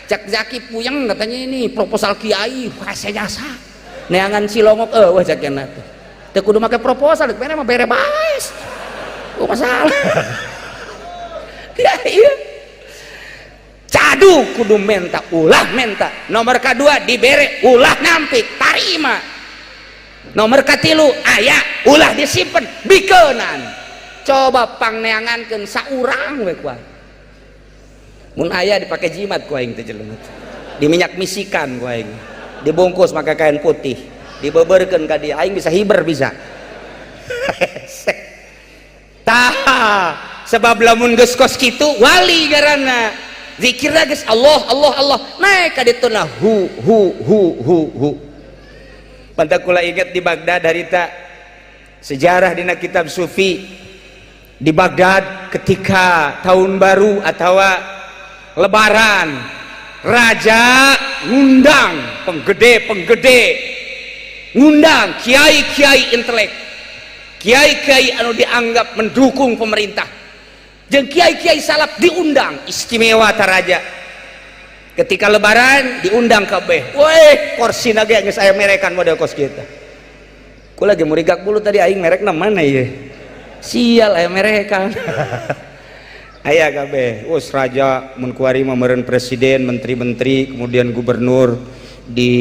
Cek Zaki puyeng katanya ini proposal kiai hese jasa. Neangan cilongok eueuh cek cenah teh. Teu kudu make proposal, bere mah bere bae. Oh masalah. Ya iya. Cadu kudu menta, ulah menta. Nomor kedua dibere ulah nampik, tarima. Nomor katilu aya ulah disimpen, bikeunan. Coba pangneangankeun saurang we kuat. Mun aya dipake jimat ku aing teh jelema teh. Di minyak misikan ku aing, dibungkus make kain putih, dibeberkeun ka dia, aing bisa hiber bisa. Tah, sebab lamun geus kos kitu wali garana. Zikirna geus Allah Allah Allah, naik ka ditu na hu hu hu hu hu. Pantak kula ingat di Baghdad harita sejarah dina kitab sufi. Di Baghdad ketika tahun baru atau lebaran, raja ngundang penggede-penggede, ngundang kiai-kiai intelek, kiai-kiai anu dianggap mendukung pemerintah, jeung kiai-kiai salaf diundang istimewa. Ta raja ketika lebaran diundang kabeh. Weh, kursi ge geus aya merekan model kos kita. Ku lagi murigak bulu tadi aing merekna mana ieu, sial, aya merekan, aya kabeh. Us raja mun kuari mah meureun presiden, menteri-menteri, kemudian gubernur di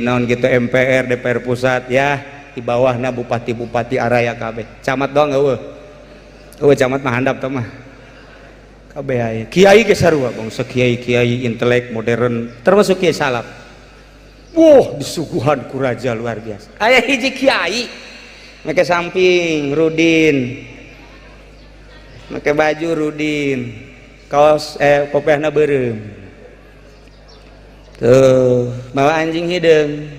naon gitu, MPR, DPR pusat ya, di bawahna bupati-bupati araya kabeh. Camat doang eueuh. Eueuh, camat mah handap tah mah. Kabeh aya. Kiai ge sarua, bangsa kiai-kiai intelek modern termasuk kiai salaf. Wah, disuguhan ku raja luar biasa. Aya hiji kiai make samping rudin, make baju rudin, kaos kopiahna beureum tuh, bawa anjing hideung,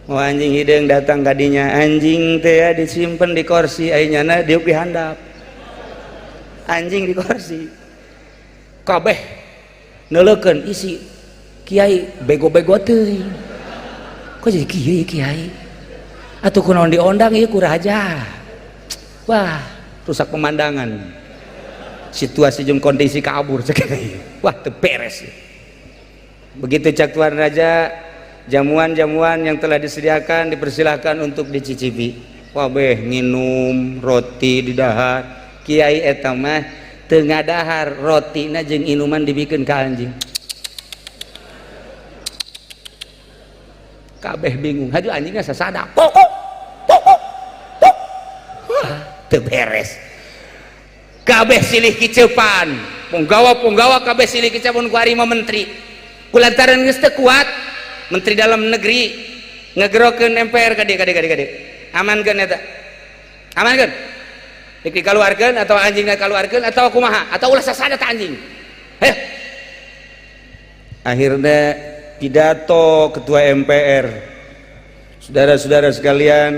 bawa anjing hideung datang kadinya. Anjing teh ya disimpan di kursi, ai nyana diuk di handap, anjing di kursi. Kabeh neuleukeun isi kiai bego-bego teuing, kok jadi kiai kiai atuh, kunaon diondang ieu ku raja? Wah, rusak pemandangan, situasi jeung kondisi kabur cek. Wah, teu beres. Begitu cak tuan raja, jamuan-jamuan yang telah disediakan dipersilahkan untuk dicicipi. Wah, beh nginum, roti didahar. Kiai eta mah teu ngadahar, rotina jeung inuman dibikeun ka anjing. Kabeh bingung, haju anjingnya sasada kok kok kok kok kok. Wah, teu beres. Kabeh silih kicepan, punggawa-punggawa kabeh silih kicepan ku ari mah menteri. Kulantaran geus teu kuat, menteri dalam negeri ngegerokeun MPR ka dieu, ka dieu, ka dieu, ka dieu. Amankeun eta, amankeun, dik dikaluarkeun atau anjingna kaluarkeun atau kumaha atau ulah sasada ta anjing. Heh, akhirnya pidato ketua MPR, "Saudara-saudara sekalian,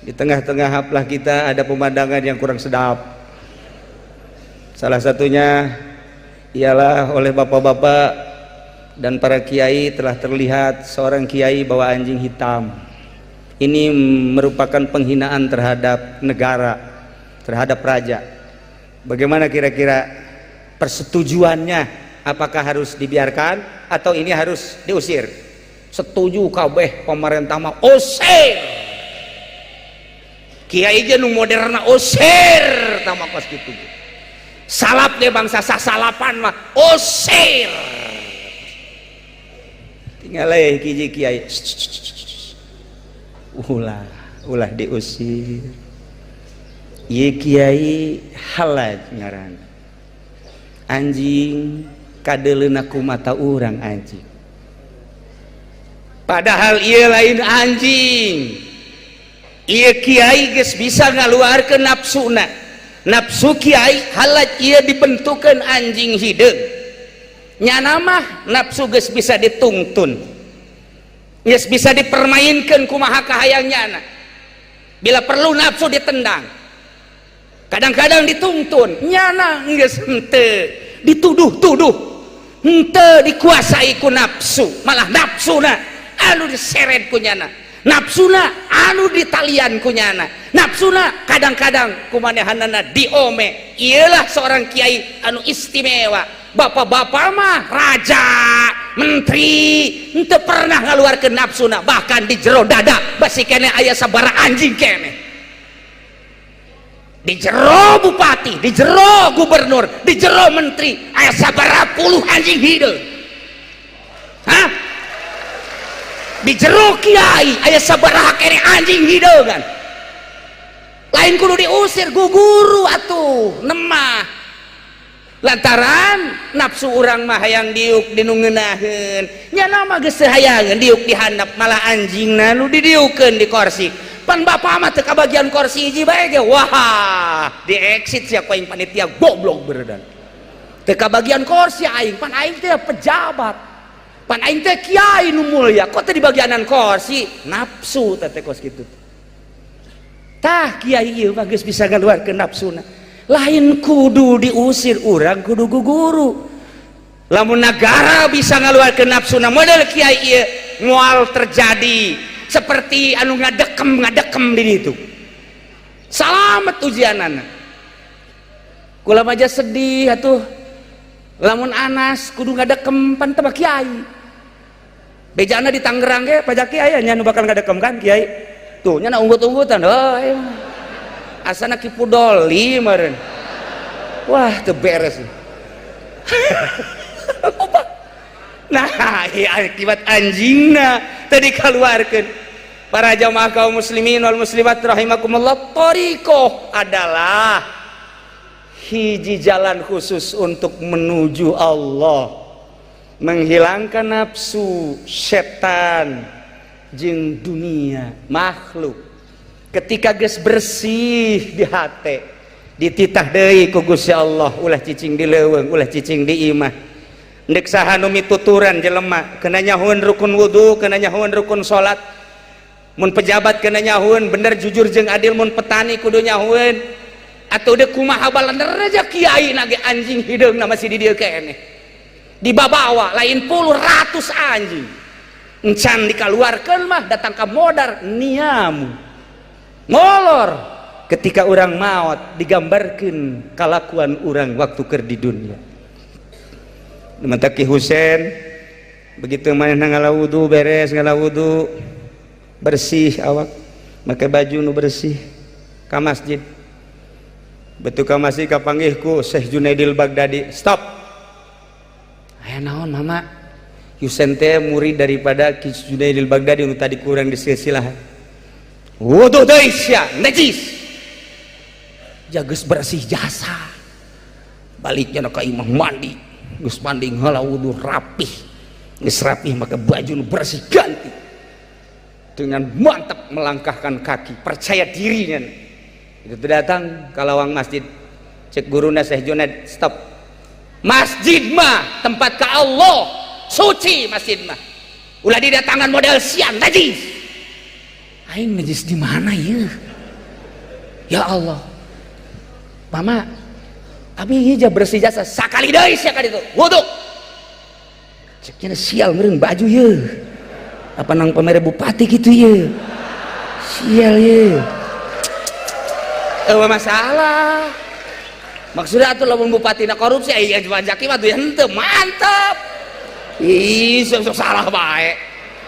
di tengah-tengah haflah kita ada pemandangan yang kurang sedap. Salah satunya ialah oleh bapak-bapak dan para kiai telah terlihat seorang kiai bawa anjing hitam. Ini merupakan penghinaan terhadap negara, terhadap raja. Bagaimana kira-kira persetujuannya? Apakah harus dibiarkan atau ini harus diusir?" Setuju kabeh, pemerintah mah usir. Kiai ge nu moderna usir tama kos kitu. Salap deh bangsa sasalapan mah usir. Tinggal hiji kiai, "Ulah, ulah diusir. Ieu kiai Halaj ngaran, anjing kadeleuna ku mata urang anjing, padahal ieu lain anjing. Ieu kiai geus bisa ngaluarkeun nafsuna. Nafsu kiai Halaj ieu dibentukeun anjing hideung. Nyana mah nafsu geus bisa ditungtun, geus bisa dipermainkan kumaha kahayang nyana. Bila perlu nafsu ditendang, kadang-kadang dituntun. Nyana geus henteu dituduh-tuduh, henteu dikuasai ku nafsu, malah nafsuna anu diseret ku nyana, nafsuna anu ditalian ku nyana, nafsuna kadang-kadang kumanehanana diome. Iyalah seorang kiai anu istimewa. Bapak-bapak mah, raja, menteri henteu pernah ngaluarkeun nafsuna, bahkan di jero dada basi keneh aya sabara anjing keneh. Di jero bupati, di jero gubernur, di jero menteri aya sabara puluh anjing hideung. Hah, di jero kiai aya sabaraha keneh anjing hideung kan? Lain kudu diusir, guguru atuh nemah. Lantaran nafsu urang mah hayang diuk di nu ngeunaheun. Nya mah geus hayangeun diuk di handap, malah anjingna nu didiukeun di kursi. Pan bapak mah teu kabagian kursi hiji bae ge. Wah, di exit sia ku aing panitia goblok beredan. Teu kabagian kursi aing, pan aing teh pejabat. Pan aing teh kiai nu mulia, kok teu dibagianan kursi? Nafsu teh kos kitu. Tah kiai ieu mah geus bisa ngaluarkeun nafsuna. Lain kudu diusir, urang kudu guguru. Lamun negara bisa ngaluarkeun nafsuna model kiai ieu, moal terjadi seperti anu ngadekem di ditu. Salamet ujianana. Kula aja sedih atuh. Lamun Anas kudu ngadekem pan teu kiai. Bejana di Tangerang ge pajak kiai nya nu bakal ngadekem kan kiai. Tuh nya unggut-unggutan. Oh, iya. Asana Ki Pudoli meureun. Wah, teu beres. Nah, akibat anjingna tadi keluarkeun. Para jamaah kaum muslimin wal muslimat rahimakumullah, thariqah adalah hiji jalan khusus untuk menuju Allah, menghilangkan nafsu, setan, jeung dunia, makhluk. Ketika geus bersih di hate, dititah deui ku Gusti Allah, ulah cicing di leuweung, ulah cicing di imah. Ndek saha nu mituturan jelema, kena nyahueun rukun wudu, kena nyahueun rukun salat. Mun pejabat kena nyahueun bener jujur jeung adil, mun petani kudu nyahueun. Atuh deuk kumaha balander aja kiai na ge anjing hideungna masih di dieu keneh. Dibabawa lain puluh ratus anjing. Encan dikaluarkeun mah datang ka modar niamu. Ngolor ketika orang maot digambarkan kalakuan orang waktu keur di dunia. Mata Ki Husen begitu manehna ngala wudu, beres ngala wudu, bersih awak, make baju nu bersih ka masjid. Betul ka masjid kapanggih ku Syekh Junaidil Baghdadi. Stop. Aya naon mama? Husen teh murid daripada Ki Junaidil Baghdadi nu tadi kurang di silsilah. Wudu deui sia, najis. Jageus bersih jasa. Baliknya ka imah mandi. Geus mandi ngala wudu rapih. Geus rapih maka baju nu bersih ganti. Dengan mantap melangkahkan kaki, percaya dirinya. Itu datang ke lawang masjid. Cek guruna Syekh Junaid, stop. Masjid mah tempat ka Allah, suci masjid mah. Ulah didatangan model sian najis. Aing najis di mana ya? Ya Allah. Mama, abi ieu bersih jasa sakali deui sia ka ditu. Wudu. Ceknya sial meureun baju ye. Apa nang pamere bupati gitu ye. Sial ye. Eueuh masalah. Maksudnya atuh lamun bupati na korupsi aya jaki mah tuh henteu mantap. Ih, sok salah bae.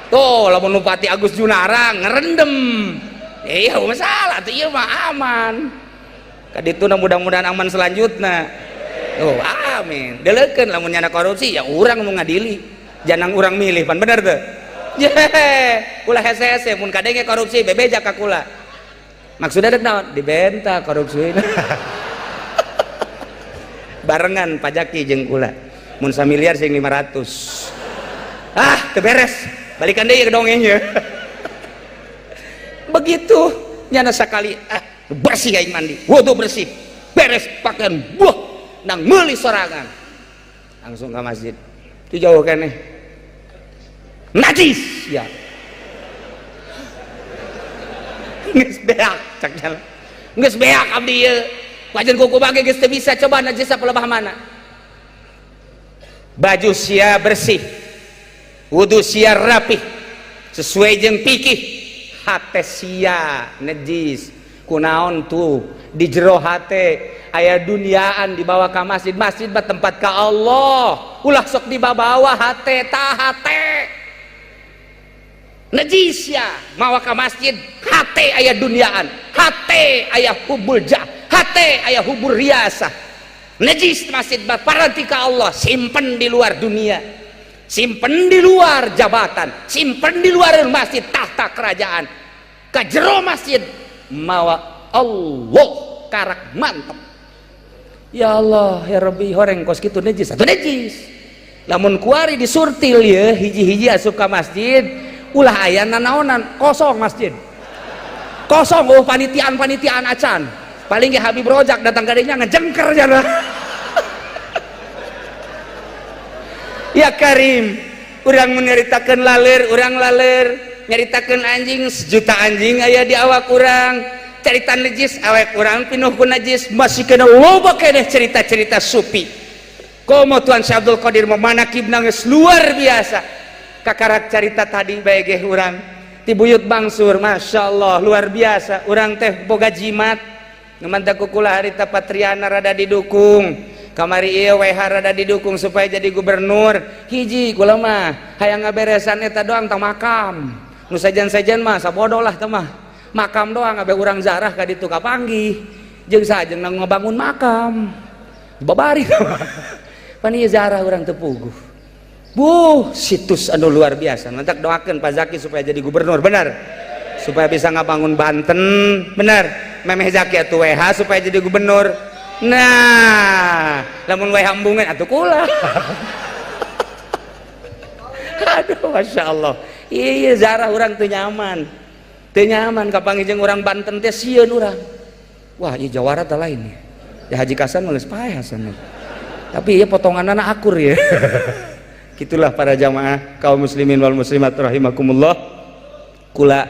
Tuh lamun bupati Agus Junara ngerendem. Iya masalah tuh ieu mah aman. Kadituna mudah-mudahan aman selanjutnya. Oh, amin. Deleukeun lamun nyana korupsi ya urang nu ngadili. Jangan urang milih pan bener tuh. Ye, ulah hese-hese mun kadenge korupsi bebeja ka kula. Maksudnya dek naon? Dibenta korupsi. Barengan pajaki jeung kula. Mun samiliar sing 500. Ah, teu beres. Balikan deui ke dongengnya. Begitu nyana sakali ah bersih aing mandi, wudu bersih, beres pakaian buah nang meuli sorangan. Langsung ke masjid. Itu jauh keneh. Najis ya. Geus beak cak jalan. Geus beak abdi ieu. Wajan kuku bage geus teu bisa coba najis apa lebah mana. Baju sia bersih. Wudu sia rapih. Sesuai jeung fikih. Hate sia najis. Kunaon tuh di jero hate aya duniaan dibawa ka masjid. Masjid mah tempat ka Allah. Ulah sok dibawa hate ta hate. Najis ya mawa ka masjid hate aya duniaan, hate aya hubul jah, hate aya hubur riasah. Najis masjid mah paranti ka Allah, simpen di luar dunia, simpen di luar jabatan, simpen di luar masjid tahta kerajaan. Ka jero masjid mawa Allah karak mantep. Ya Allah ya Rabbi, horeng kos kitu najis atuh najis. Lamun kuari disurtil ye hiji-hiji asup ka masjid ulah aya nanaonan, kosong masjid. Kosong, oh panitiaan-panitiaan acan. Paling ge Habib Rojak datang ka dinya ngejengker jana. Ya Karim, urang menyeritakeun laler, urang laler, nyaritakeun anjing sejuta anjing aya di awak urang, carita najis awak urang pinuh ku najis, masih kena loba keneh cerita-cerita supi. Komo Tuan Syekh Abdul Qadir memanakib nangis luar biasa. Kakarak carita tadi bae geh urang ti buyut Bangsur, Masya Allah luar biasa. Urang teh boga jimat, nu mantak kukula harita Patriana rada didukung. Kamari ieu WH rada didukung supaya jadi gubernur. Hiji kula mah hayang ngaberesan eta doang tah makam. Nu sejen-sejen mah sabodo lah tah mah. Makam doang abe urang zarah ka ditu kapanggih. Jeung sajeng ngabangun makam. Babari tah mah. Pan ieu zarah urang teu puguh. Buh, situs anu luar biasa. Mantak doakeun Pak Zaki supaya jadi gubernur, benar. Supaya bisa ngabangun Banten, benar. Memeh Zaki atuh WH supaya jadi gubernur. Nah, lamun wae hambungan atuh kula. Aduh, Masya Allah. Iya, zarah urang teu nyaman. Teu nyaman kapanggih jeung urang Banten teh sieun urang. Wah, ieu jawara teh lain ya. Ya Haji Kasan mah geus paeh Hasan. Tapi ieu potonganna akur ya. Gitulah para jamaah kaum muslimin wal muslimat rahimakumullah. Kula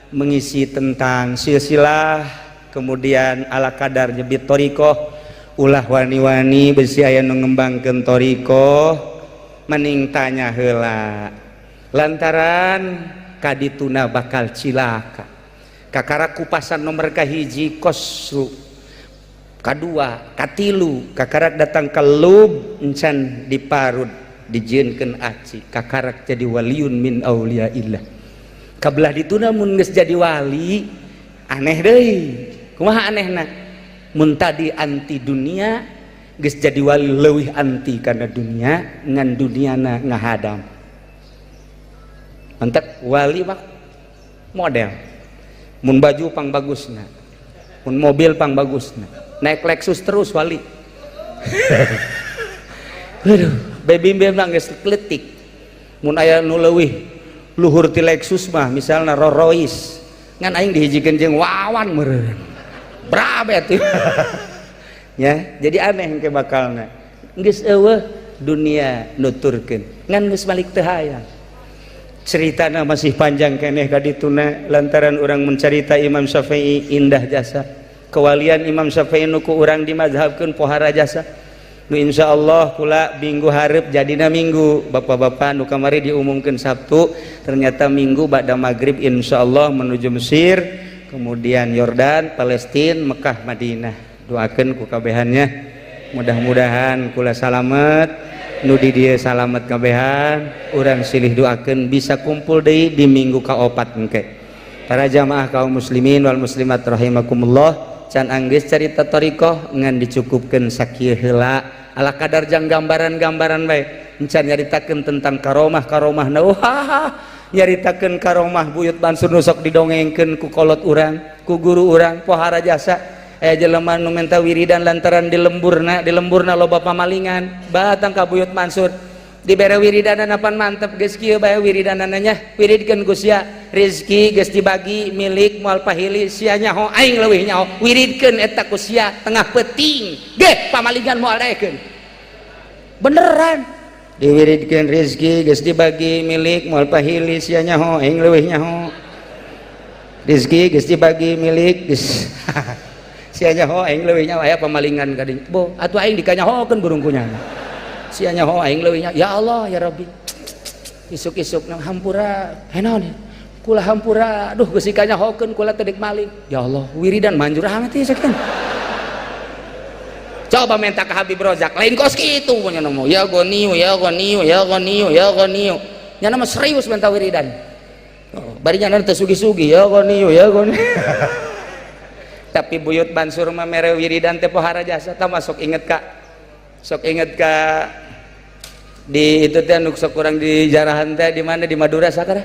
mengisi tentang silsilah, kemudian ala kadar nyebit thoriqoh, ulah wani-wani besi aya nu ngembangkeun thoriqoh mending tanya heula lantaran kadituna bakal cilaka. Kakara kupasan nomor kahiji kosru, kadua, katilu, kakarak datang ke lub encan diparud dijieunkeun aci, kakarak jadi waliun min auliaillah. Kabelah dituna mun geus jadi wali aneh deui. Kumaha anehna? Mun tadi anti dunia geus jadi wali leuwih anti kana dunia, ngan duniana ngahadam. Mantak wali mah model. Mun baju pang bagusna, mun mobil pang bagusna, naik Lexus terus wali. Aduh, baby mah geus kletik. Mun aya nu leuwih luhur ti Lexus mah misalna Rolls Royce, ngan aing dihijikeun jeung Wawan meureun. Brabe tuh. Ya, jadi aneh engke bakalna. Geus eueuh dunia nuturkeun, ngan geus balik teu hayang. Ceritana masih panjang keneh ka dituna lantaran urang mencarita Imam Syafi'i indah jasa. Kewalian Imam Syafi'i nu ku urang dimazhabkeun pohara jasa. Nu insyaallah kula minggu hareup jadina minggu. Bapak-bapak nu kamari diumumkeun Sabtu, ternyata minggu ba'da maghrib insyaallah menuju Mesir, kemudian Yordan, Palestina, Mekah, Madinah. Doakeun ku kabehannya. Mudah-mudahan kula salamet, nu di dieu salamet kabehan, urang silih doakeun bisa kumpul deui di minggu kaopat engke. Para jamaah kaum muslimin wal muslimat rahimakumullah, can anggeus carita thoriqoh ngan dicukupkeun sakieu heula ala kadar jang gambaran-gambaran bae. Encan nyaritakeun tentang karomah-karomah na, wah, nyaritakeun karomah buyut Bansur nu sok didongengkeun ku kolot urang, ku guru urang pohara jasa. Jelema nu menta wiridan lantaran di lemburna loba pamalingan, batang ka buyut Mansur dibere wiridanan apan mantep geus kieu bae wiridanana nya, wiridkeun ku sia rezeki geus dibagi milik moal pahili sia nyaho aing leuwih nyaho, wiridkeun eta ku sia tengah peuting geh pamalingan moal daekeun. Beneran diwiridkeun rezeki geus dibagi milik moal pahili sia nyaho aing leuwih nyaho, rezeki geus dibagi milik geus sia nyaho aing leuwih nyaho, aya pamalingan ka dinya bo atuh aing dikanyahokeun burung kunyana sia nyaho aing leuwih nyaho. Ya Allah ya Rabbi, isuk-isuk nang hampura naon kula hampura, aduh geus dikanyahokeun kula teh deuk maling. Ya Allah, wiridan manjur amat ieu sakitu. Coba minta ke Habib Rozak, lain kos kitu punya nemu. Ya goniu, ya goniu, ya goniu, ya goniu. Nya mah serius minta wiridan. Oh, bari nya teu sugi-sugi, ya goniu, ya goniu. Tapi buyut Bansur mah mere wiridan teh pohara jasa. Tah masuk inget ka, sok inget ka di itu teh nu sok kurang di jarahan teh di mana di Madura sakara?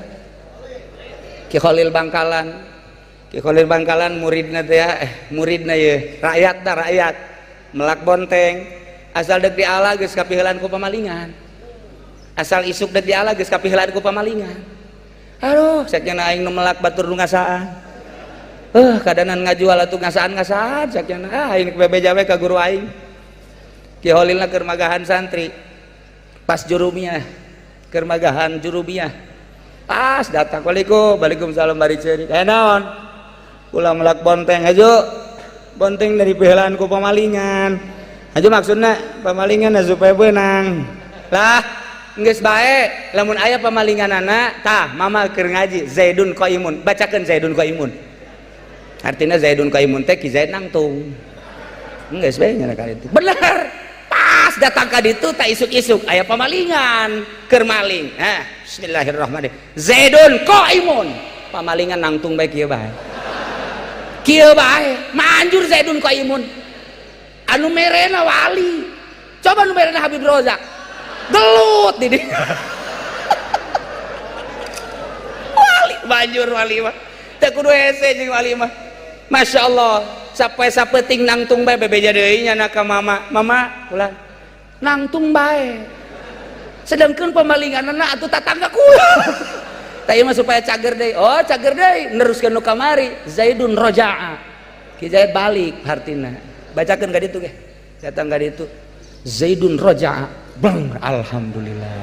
Ki Khalil Bangkalan. Ki Khalil Bangkalan muridna teh ya, muridna ye, rakyat dah rakyat. Melak bonteng asal dek diala geus kapiheulaan ku pamalingan. Asal isuk dek diala geus kapiheulaan ku pamalingan. Aduh, sakjana aing nu melak batur nu ngasaan. Kadanan ngajual atuh ngasaan-ngasaan sakjana. Ah, aing bebeja we ka guru aing. Ki Holilna keur magahan santri. Pas jurumiyah, keur magahan jurumiyah. Pas datang, "Waalaikum, waalaikumsalam," bari ceurik. "Eh naon?" "Kula melak bonteng aja. Bonteng dari piheulaan ku pamalingan." "Aja maksudna pamalingan supaya beunang." "Lah, geus bae lamun aya pamalinganana tah mama keur ngaji Zaidun qaimun, bacakeun Zaidun qaimun." Artinya Zaidun qaimun teh Ki Zaid nangtung. Geus bae nya ka ditu. Bener. Pas datang ka ditu tak isuk-isuk aya pamalingan keur maling. Hah, bismillahirrahmanirrahim. Zaidun qaimun. Pamalingan nangtung bae kieu bae. Kieu bae, manjur Zaidun qaimun. Anu merena wali. Coba nu merena Habib Rozak. Gelut di dinya. Wali manjur wali mah. Teu kudu hese jeung wali mah. Masya Allah, sampai sapeting nangtung bae bebeja deui nya ka mama. Mama, ulah nangtung bae. Sedangkan pemalinganna atuh tatangga kula. Tah ieu mah supaya cager deui. Oh, cager deui neruskeun nu kamari Zaidun roja'a. Ki Zaid balik hartina. Bacakeun ka ditu ge. Datang ka ditu. Zaidun roja'a. Bang, alhamdulillah.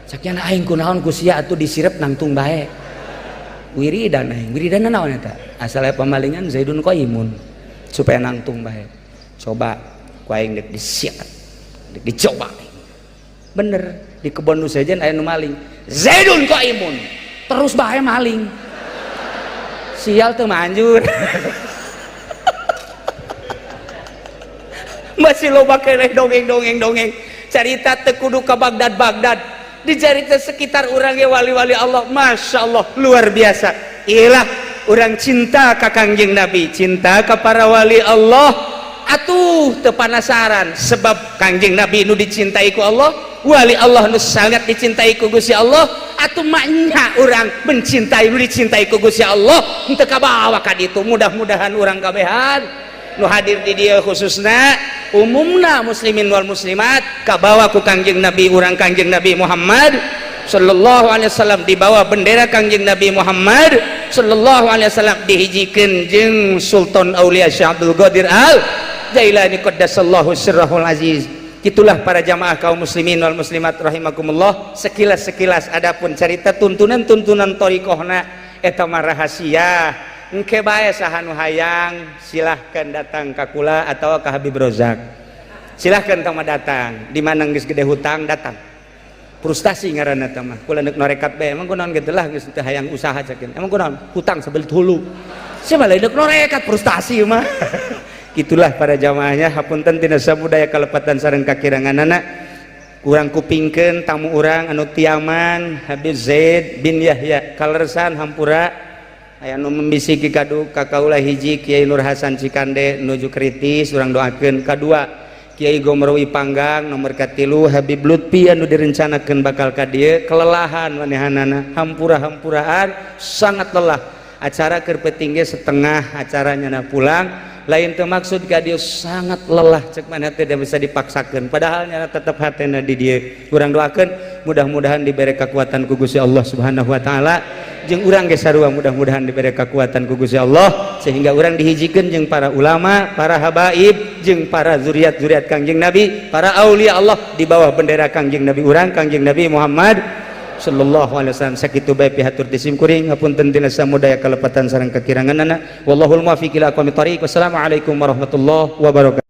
Sakiana aing kunaon ku sia atuh disirep nangtung bae. Wiridan aing, wiridan naon eta? Asal aya pamalingan Zaidun qaimun supaya nangtung bae. Coba ku aing deuk disiap. Deuk dicoba. Bener, di kebon nu sejen aya nu maling. Zaidun qaimun. Terus bae maling. Sial teu manjur. Masih loba keneh dongeng-dongeng-dongeng. Carita teu kudu ka Bagdad-Bagdad. Dicarita sekitar urang ge wali-wali Allah, Masya Allah luar biasa. Ilah urang cinta ka Kangjeng Nabi, cinta ka para wali Allah. Atuh teu panasaran sebab Kangjeng Nabi nu dicintai ku Allah, wali Allah nu sangat dicintai ku Gusti Allah. Atuh maknya urang mencintai nu dicintai ku Gusti Allah, henteu kabawa ka ditu. Mudah-mudahan urang kabehan nu hadir di dieu khususna umumna muslimin wal muslimat kabawa ku Kangjeng Nabi urang Kangjeng Nabi Muhammad sallallahu alaihi wasallam, dibawa bendera Kangjeng Nabi Muhammad sallallahu alaihi wasallam, dihijikeun jeung Sultan Aulia Syekh Abdul Qadir Al Jailani qaddasallahu sirrahul aziz. Itulah para jamaah kaum muslimin wal muslimat rahimakumullah, sekilas-sekilas adapun cerita tuntunan-tuntunan thariqahna eta mah rahasia. Engke bae saha nu hayang silahkan datang ka kula atau ka Habib Rozak. Silahkan tama datang, di mana geus gede hutang datang. Frustasi ngaranna teh mah. Kula neuk norekat bae, emang kunaon kitu lah geus teu hayang usaha cekin. Emang kunaon? Hutang sabelit hulu. Siapa lain neuk norekat frustasi mah. Itulah para jamaahnya, hapunten tina sabudaya kalepatan sareng kakiranganana. Kurang kupingkeun tamu urang anu tiaman Habib Zaid bin Yahya kalersan hampura. Aya nu membisiki kadu ka kaula hiji Kiai Nur Hasan Cikande nuju kritis urang doakeun, kadua Kiai Gomrowi Panggang, nomor katilu Habib Lutfi anu direncanakeun bakal ka dieu kelelahan manehanana hampura-hampuraan sangat lelah acara keur peuting ge setengah acaranya na pulang lain teu maksud ka dieu sangat lelah cek maneh teh bisa dipaksakeun padahal nya tetep hatena di dieu. Urang doakeun mudah-mudahan dibere kekuatan ku Gusti Allah Subhanahu wa taala jeung urang ge sarua mudah-mudahan diberi kekuatan ku Gusti Allah sehingga urang dihijikeun jeung para ulama, para habaib, jeung para zuriat-zuriat Kangjeng Nabi, para aulia Allah di bawah bendera Kangjeng Nabi urang Kangjeng Nabi Muhammad sallallahu alaihi wasallam. Sakitu bae pihatur ti sim kuring, hapunten tina samudaya kalepatan sareng kakiranganana. Wallahul muwaffiq ila aqwamit thariq. Wassalamualaikum warahmatullahi wabarakatuh.